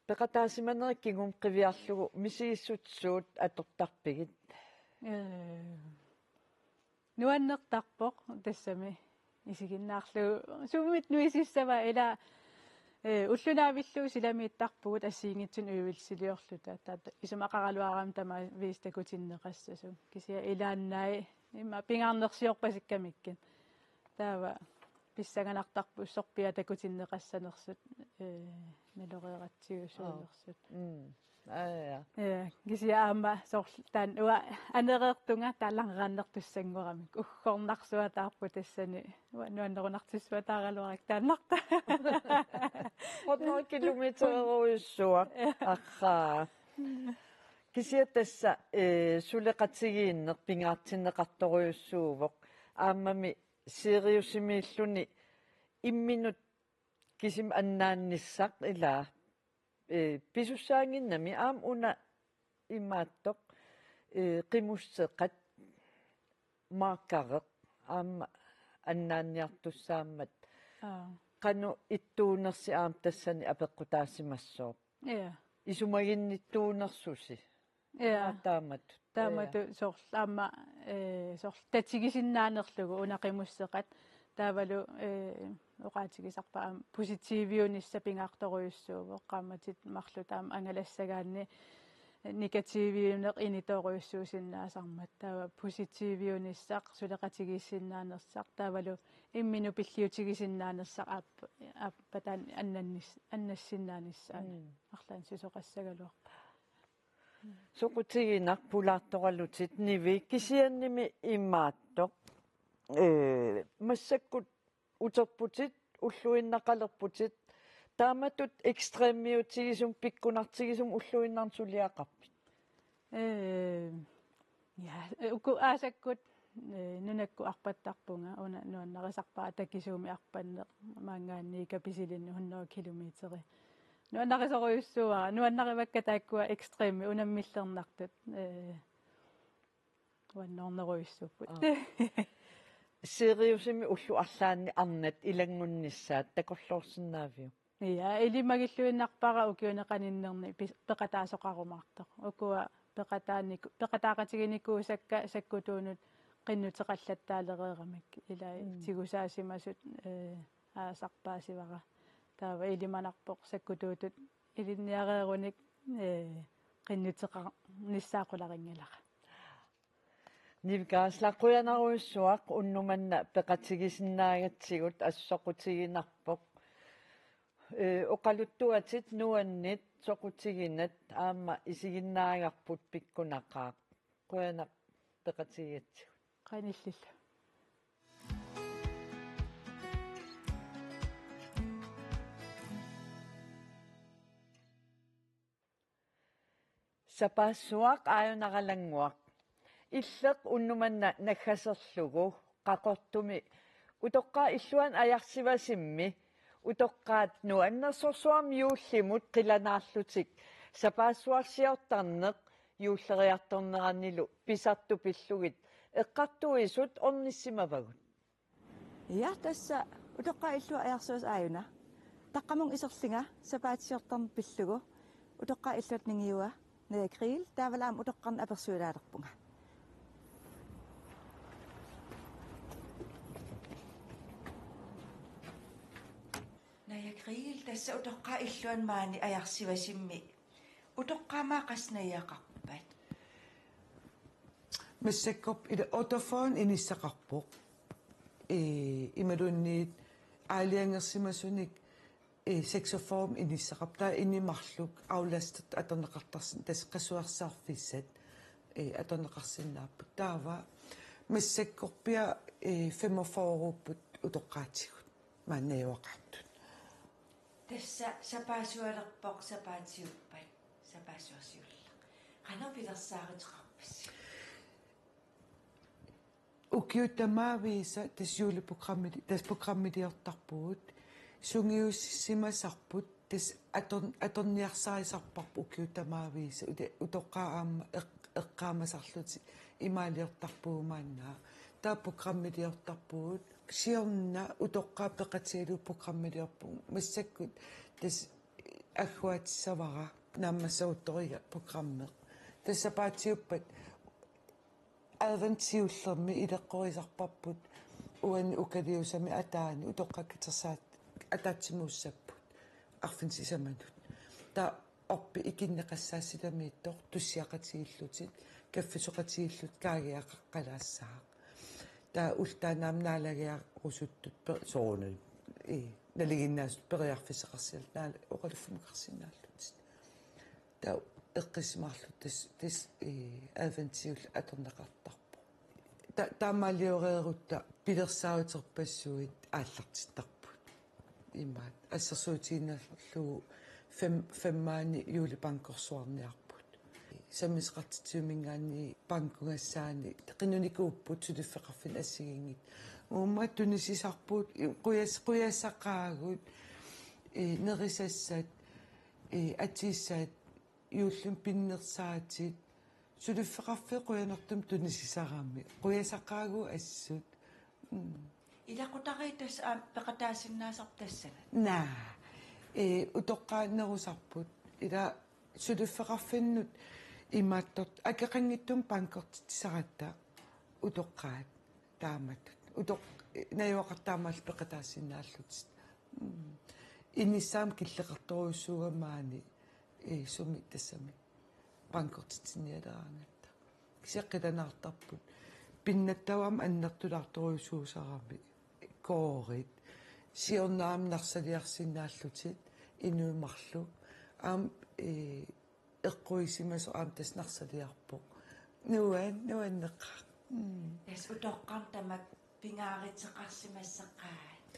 Peqataasimanerit kingumut qiviarlugu misigissutsit suut atortarpigit? Eh, nuannertarpoq tassami isiginnaarlugu. Summit nuisissava ila, eh, ulloq naavillugu silamiittarpugut assigiinngitsunik øvelsiliorluta. Taava isumaqaraluarami tamaviisa takutinneqassasut. Kisianni ilaannai immaqa pingaarnersiorpasikkamikkit. Taava pissanganartarpoq sorpiaat takutinneqassanersut, eh, naloreeratsigu suunersut. Aap. Mm. Aa, ja. Eh, kisianni aamma soorlu taanna uanga anereertunga taalaarneqartussanngorami. Uggornarsuataarpoq tassani. Uanga nuannerunartissuataaraluarakku taannartaa. Hundrede kilometererujussuaq. Ja. Arraa. Kisianni tassa, eh, suleqatigiinneq pingaartinneqartorujussuuvoq. Aammami Siriusimiilluni imminut kisimi annaannissaq ilaa, eh, pisussaannginnami aamma una imaattoq, eh, qimusseqat markereq aamma annaanniartussaammat. Aa. Qanoq ittuunersi aamma tassani apeqqutaasimassooq. Ja. Isumaginnittuunersusi. Ja. Aamma taamatut. Taamatut. Ja. Soorlu aamma, eh, soorlu tatigisinnaanerlugu una qimusseqat. Taavalu, eh, oqaatigisarpara aamma positiviunissaq pingaartorujussuuvoq. Qaammatit marluk taama angalassagaanni negativiuneq initoorujussuusinnaasarmat. Taava positiviunissaq suleqatigiissinnaanersaq. Taavalu imminut pilliutigisinnaanersaq aap-, aappaa taanna annannis-, annassinnaanissaanik. Mm. Arlaannik susoqassagaluarpara. Soqutiginaq pulaartoralutit Nivi, kisiannimi imaattoq. Ee, massakkut uterputit, ulluinnaqalerputit, taamatut ekstremiutigisumik pikkunartigisumik ulluinnarni suliaqarpit? Ee, ja, uku aasakkut, ee, nunakkut arpattarpunga, una nuannarisarpara takisuumik arpanneq, maanngaanniit Kapisilinnut hundrede kilometeri. Nuannarisorujussuuara, nuannarivakka taakkua ekstremi unammillernartut, ee, uannoornerujussuupput. Aa. Siriusimi ullut arlaanni arnat ilanngunnissaat takorloorsinnaaviuk? Ja, ilimagilluinnarpara ukiuni qaninnerni pis-, peqataasoqarumaartoq. Ukua peqataaniku-, peqataaqatiginikuusakka sakkutuunut qinnuteqallattaalereeramik. Ilai. Mm. Tigusaasimasut, ee, aasaq paasivara. Taava ilimanarpoq sakkutuutut ilinniareerunik, ee, qinnuteqarnissaa qularinngilaq. Nivi Geisler, qujanarujussuaq unnuk manna peqatigisinnaagatsigut, assut soqutiginarpoq. Ee, oqaluttuatit nuannit soqutiginat aamma isiginnaagarput pikkunaqaaq. Qujanaq peqatigigatsigut. Qanillillu. Sapaassuaq Aajuna Qalannguaq. Illeq unnuk manna naggaserlugu Qaqortumi utoqqaat illuanni Ajarsivasimmi utoqqaat nuannersorsuarmik juullimut qilanaarlutik sapaassuarsiortarneq juulleriartorneranilu pisartut pillugit eqqartuisut ornissimavagut. Ja, tassa utoqqaat illuat Ajarsivasip aajuna. Taqqamunga iserlunga sapaatisiortarneq pillugu. Utoqqaat illuata ningiua Naja Kriel, taavalu aamma utoqqarnut apersuilaalerpunga. Naja Kriel, tassa utoqqaat illuanni maani Ajarsivasimmi. Utoqqaat maani qassit najugaqarpat? Massakkorpiaq ila otteogfyrre inissaqarpoq. Ee, imaluunniit aalajangersimasunik, ee, seksogfyrre inissaqarpoq. Taava inuit marluk aflastitut atorneqartarsinnaasut, tassa qasuersaarfissat, ee, atorneqarsinnaapput. Taava massakkorpiaq, ee, femogfyrreupput utoqqaatigut maani najugaqartut. Tassa sapaassualerpoq, sapaatiuppat, sapaassuaq siulleq. Qanoq pilersaaruteqarpisi? Ukiut tamaviisa tassa juuliprogrammili-, tassa programmiliortarpugut, sungiussimasarput, tassa ator-, atorniarsarisarparput ukiut tamaviisa, uta-, utoqqaat aamma eq-, eqqaamasarlutik imaaliortarpugut maanna. Taava programmiliortarpugut, siorna utoqqaat peqatigalugu programmiliorpugut. Massakkut tassa agguaassavara naammassereeruttoriga programmi. Tassa sapaatiuppat advent siullermi ileqqorisarparput uani ukaliusami ataani utoqqaat katersaat ataatsimuussapput arfineq-sisamanut. Taava orpik ikinneqassaaq silamiittoq, tussiaqatigiillutik, kaffisoqatigiillutik kaagiaqaqqalaassaaq. Taava ulloq taanna aamma naalagiarusuttut pe-, soorunami, ii, nalinginnaasut periarfissaqarsinnaallutik naala-, oqaluffimukarsinnaallutik. Taava eqqissimaarlutik tassa, tassa, ii, advent siulleq atorneqartarpoq. Ta-, taamaalioreerutta pilersaaruterpassuit aallartittarput. Imaat, assersuutigiinnarlugu fem-, femmaani juulibankorsuarniarput. Sammisassaqartitsivimminngaanniit bankugassaani qinnunikuupput suliffeqarfinni assigiinngitsut. Uumma tunisisarput qujas-, qujassaqaagut, ee, nerisassat, ee, atisassat, juullimi pinnersaatit, suliffeqarfiit qujanartumik tunisisarami. Qujassaqaagut assut. Mm. Ilaqutariit tassa aamma peqataasinnaasarput tassani? Naa. Ee, utoqqaat nerusarput. Ila suliffeqarfinnut imaattoq akeqanngitsumik bankortitsisaratta utoqqaat taamatut. Utoq-, najugaqartut taamaallaat peqataasinnaallutik. Mm. Inissaamik killeqartorujussuugami maani, ee, sumi tassami bankortitsinialeraangatta. Kisianni qilanaartarput. Pinnattaaq aamma annertulaartorujussuusarami. Koorit. Siorna aamma narsaliarsinnaallutik inuit marluk. Aamma, ee, eqquisimasoq aamma tassa narsaliarpoq. Nuan-, nuanneqaaq. Mm. Tassa utoqqarnut tamakku pingaaruteqarsimassaqaat.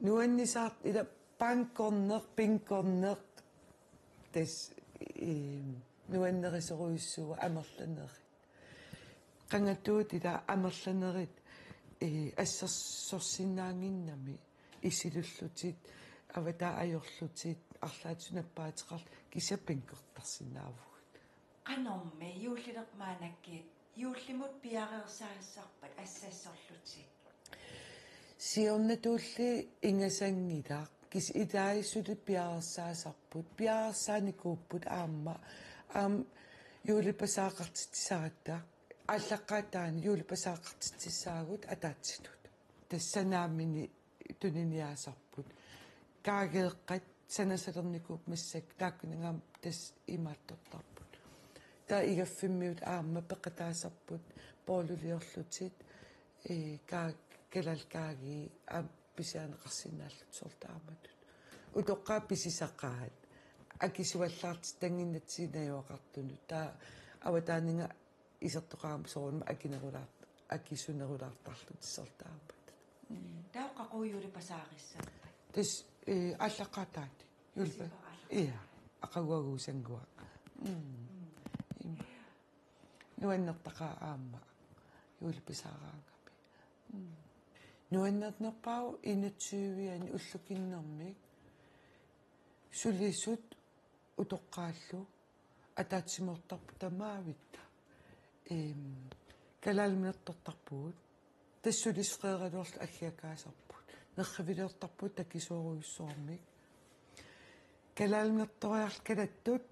Nuannisaat ila bankorneq, binkorneq. Tassa, ee, nuannerisorujussuuvoq amerlanerit. Qangatuut ila amerlanerit, ee, assersorsinnaannginnami isilullutit, avataata ajorlutit, arlaatigut nappaateqarlutit kisianni binkortarsinnaavugut. Qanormi juullileq maannakkut juullimut piareersaassarpat assassorlutit? Siornatulli ingasanngilaq, kisianni ilai suli piareersaasarput, piareersaanikuupput aamma, aamma juulipasaaqartitsisaratta, aallaqqaataani juulipasaaqartitsissaagut ataatsitut. Tassa naamini tuniniaasarput. Kaageeqqat sanasalernikuupput massakkut taakkunannga aamma tassa imaattortarput. Taava igaffimmiut aamma peqataasarput booluliorlutit, ee, kaa-, kalaallit kaagii aamma pisiarineqarsinnaallutik soorlu taamatut. Utoqqaat pisisaqaat. Akisuallaartittannginnatsigu najugaqartunut. Taava avataaninnga isertoqarami soorunami akinerulaart-, akisunerulaartarlutik soorlu taamatut. Mm. Taava qaqugu juulipasaarissappat? Tassa, ee, aallaqqaataani. Juulipa-, tassa aallaqqaataani. Ia, aqaguagusannguaq. Mm. Mm. Ima. Nuannertaqaaq aamma juulipasaaraangami. Mm. Nuannernerpaavoq enogtyve-ani ullukinnermik sulisut utoqqaallu ataatsimoortarput tamaavitta. Eem, kalaaliminertortarpugut. Tassa sulisut qeeraluarlutik aggiakaasarput. Nerriviliortarpugut takisoorujussuarmik. Kalaaliminertoriarluta kalattut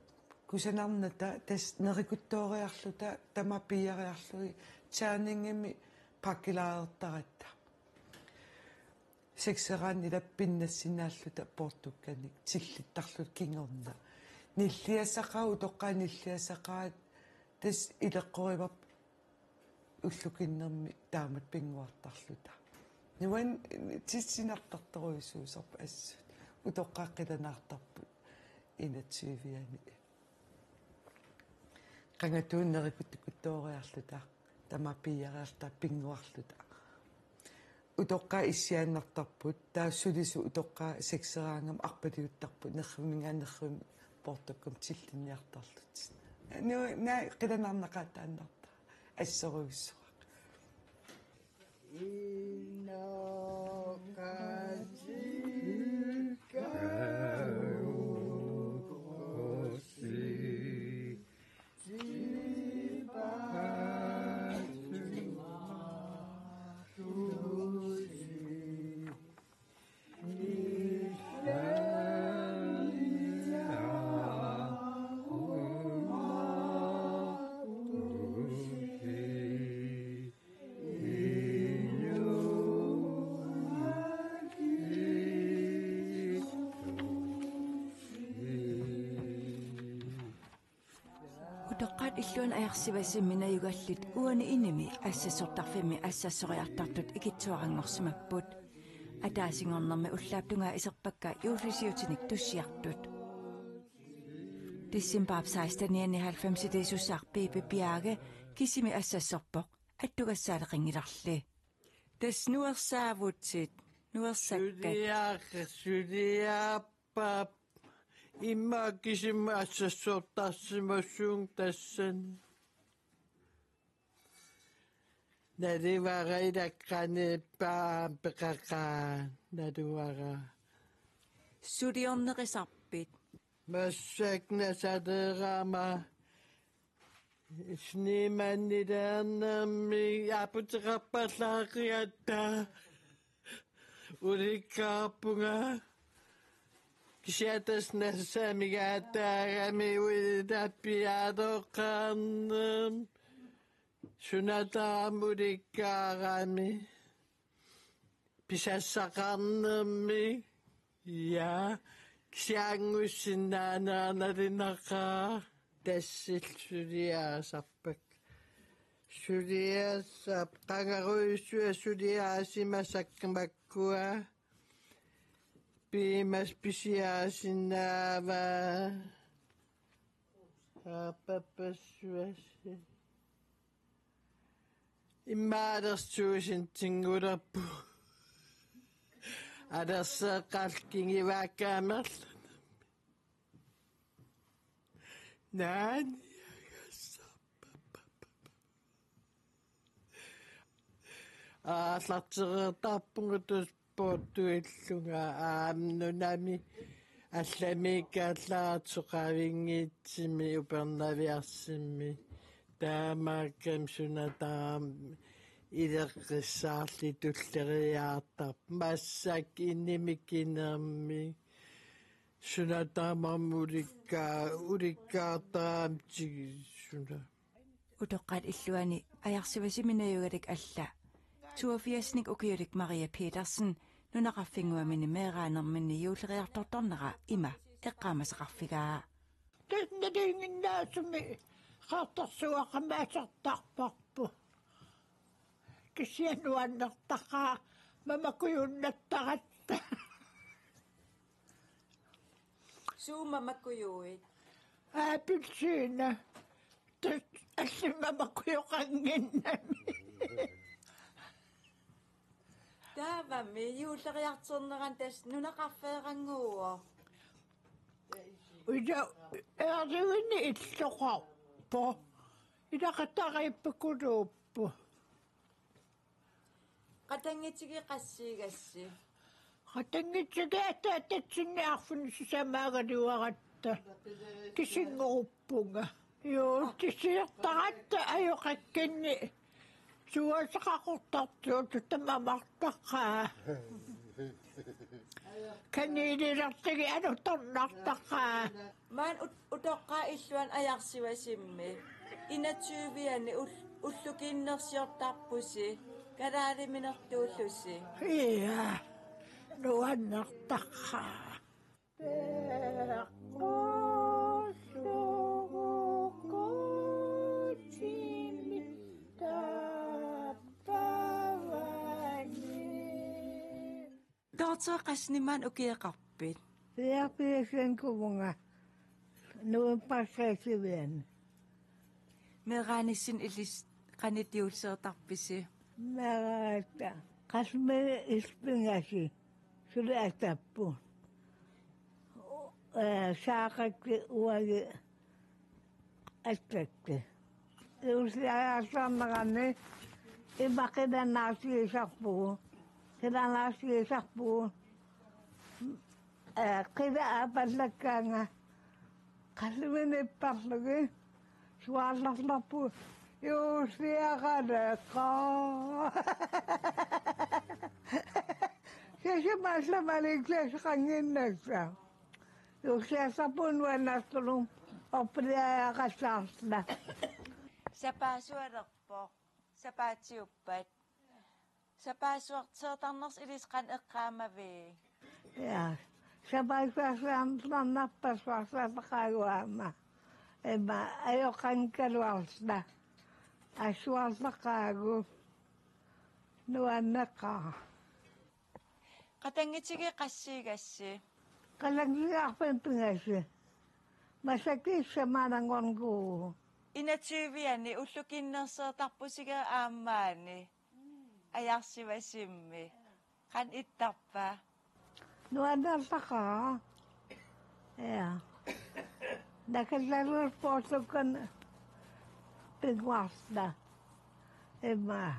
kusanarnata tassa nerikuttooriarluta tamaat piiariarlugit terningimi pakkilaartaratta. Sekseraanni ila pinnassinnaalluta poortukkanik tillittarluta kingorna. Nilliassaqaat, utoqqaat nilliassaqaat, tassa ileqqorivarput ullukinnermi taamatut pinnguartarluta. Nuann-, tassa sinartartorujussuusarput assut. Utoqqaat qilanaartarput enogtyve-ani. Qangatuut nerikuttooriarluta, tamaat piiariarluta, pinnguarluta. Utoqqaat issiaannartarput, taava sulisut utoqqaat sekseraangamik arpaliuttarput, nerrivimminngaanniit nerrivimmi poortukkamik tillinniartarlutik. Nu-, naa qilanaarnaqaataannartaa, assorujussuaq. Utoqqaat illuanni Ajarsivasimmi najugallit uani inimi assassortarfimmi assassoriartartut ikittuaranngorsimapput. Ataasinngornermi ullaap tungaa iserpakka juullisiutinik tussiartut. Decembarip sekstenianni halvfemsiliisussaq Pipi Bjerke kisimi assassorpoq, attugassaaleqinngillarli. Tassa nuersaavutit, nuersakkat. Suliaq-, suliaappa-, Immaqa kisima assassortarsimasunga tassani. Naluara ilaqqani paam peqaqaa naluara. Suliorneqisarpit? Massakkut nasaleerama snimannilaarnermi aputeqarpallaaqigakku ulikkaarpunga. Kisianni tassa nassamigaataagami uilappiaaloqarnermi. Suna tamarmi ulikkaarami. Pisassaqarnermi. Ja. Kisianni angussinnaanera nalunaqa. Tassillu suliaasarpakka. Suliaasarpakka. Qangarujussuaq suliaasimasakka makkua. Piumasut pisiaasinnaavaat. Aappassuassi. Immaqa alersuusintinngulerpu. Alerseqqalkingivaakka amerlanermi. Naani agassappappa. Aallartereertarpunga tassa poortuillunga aamma nunami allamiikkallaartoqavinngitsumi Upernaviarsimi. Taamaakkami suna tamarmi ileqqissaarli tulleriiaartarput massakkut inimik inermik. Suna tamarmi ulikkaa-, ulikkaartaramik tigisuna. Utoqqaat illuanni Ajarsivasimmi najugalik alla toogfirsnik ukiulik Maria Petersen nunaqarfinnguamini meeraanerminni juulleriartortarnera ima eqqaamasaqarfigaa. Tassa nalinginnaasumik qaartarsuaqamaasertarparput. Kisianni nuannertaqaaq mamakujunnattaratta. Suut mamakujuit? Appelsiina. Tassa allat mamakujoqannginnami. Taavami juulleriartornerani tassa nunaqarfeerannguuvoq. Uja, eerivinni illoqarpoq. Ilaqutariippakuluupput. Qatanngutigiit qassiigassi? Qatanngutigiit ataatatsinni arfineq-sisamaagaluaratta. Kisinngorup- -punga. Juu, kisiortaratta ajoqakkunni. Suasoqaqortartuutut tamamartaqaa. Kanililertigi alutornartaqaa. Maani ut-, utoqqaat illuanni Ajarsivasimmi. Enogtyvianni ul-, ullukinnersiortarpusi. Kalaaliminertuullusi. Ia, nuannertaqaa. Toorteeqqassinik maani ukioqarpit? Fireogfirsini kuvunga. Novembarip seksogtyveani. Meeraanissinni ilissi qanoq iliuusereertarpisi? Meeraagatta. Qassimik ilissi pingasunik. Suli atapput. Ee, saaqakkit uagut attakkut. Juulleriartornerani ima qilanaarutigisarpugut. Qilanaarutigisarpugut. Ee, qila aapallakkaangat. Qassimik nipparlugit. Suaarlarlarpugut. Juulleriaqaleqaaq. Sisamaassamalik sisaqannginnassa. Juulleriartorpugut nuannersorlugu orpiliaqattaarluta. Sapaassualerpoq. Sapaatiuppat. Sapaassuarteertarnersi ilissi qanoq eqqaamavigit? Ja. Sapaassuarteertarnerpassuarsaataqaaguama. Ima ajoqanngikkaluarluta. Assuarlaqaagut. Nuanneqaaq. Qatanngutigiit qassiigassi? Qatanngutigiit arfineq-pingasut. Massakkut sisamaananngornikuuvugut. Enogtyvianni ullukinnersiortarpusigit aamma maani. Ajarsivasimmi. Qanoq ittarpa? Nuannertaqaaq. Ja. Nakallallur poorlukkan pinnguarna. Immaqa.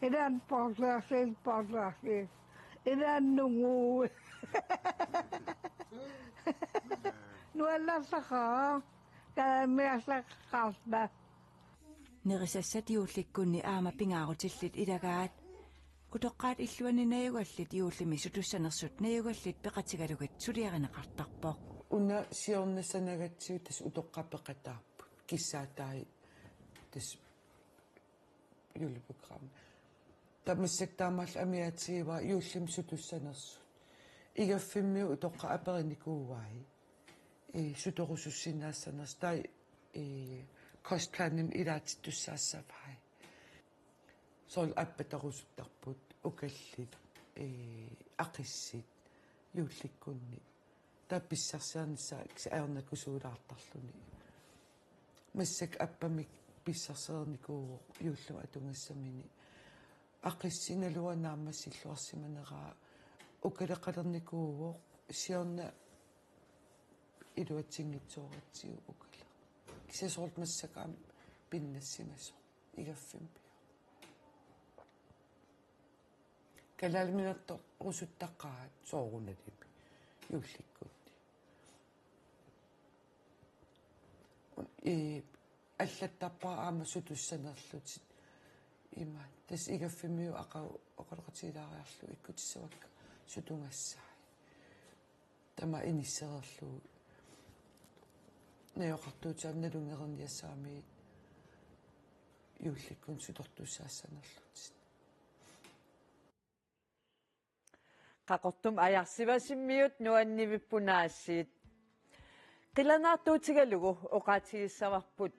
Ilan poorluarsiit, poorluarsiit. Ilan nunguu. Nuannarsaqaaq. Kalaalimiarsaqarpa. Nerisassat juullikkunni aamma pingaarutillit ilagaat. Utoqqaat illuanni najugallit juullimi sutussanersut najugallit peqatigalugit suliarineqartarpoq. Una siorna sanagatsigu tassa utoqqaat peqataapput. Kissaatai tassa juleprogram. Taava massakkut taamaallaat amigaatigaara juullimi sutussanersut. Igaffimmiut utoqqaat aperinikuuai. Ee, sutorusussinnaassanersut taava, ee, kostplanimik ilaatittussaassavai. Soorlu appatarusuttarput, ukallit, ee, aqissit, juullikkunni. Taava pissarsiarnissaa kisianni ajornakusuulaartarluni. Massakkut appamik pissarsereernikuuvoq juullimi atugassamini. Aqissit naluara naammassilluarsimaneraa ukaleqalernikuuvoq siorna iluatsinngitsooratsigu ukaleq. Kisianni soorlu massakkut aamma pinnassimasoq igaffimmiut. Kalaaliminertorusuttaqaat soorunalimi juullikkunni. Ii, allattarpara aamma sutussanerlutit. Ima, tassa igaffimmiut aqagu oqaloqatigilaariarlugit ikkutissavakka sutugassaat. Tamaat inissereerlugu. Najugaqartuutit aamma nalunngereerniassagamigit juullikkunni sutortussaassanerlutit. Qaqortumi Ajarsivasimmiut nuannivipput aasiit. Qilanaartuutigalugu oqaatigissavarput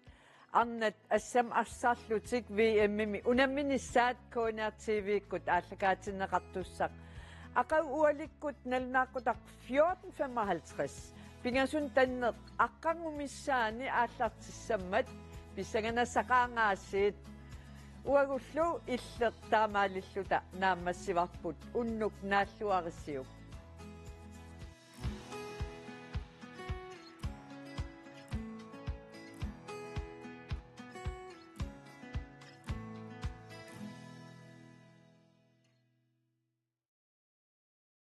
arnat assammik arsaarlutik V M-imi unamminissaat K N R T V-kkut aallakaatinneqartussaq. Aqagu ualikkut nalunaaqutaq fjorten femoghalvtreds. Pingasunut tanneq aqqanngumissaani aallartissammat pissanganasaqaaq aasiit. Uagullu illit taamaalilluta naammassivarput unnuk naalluarisiuk.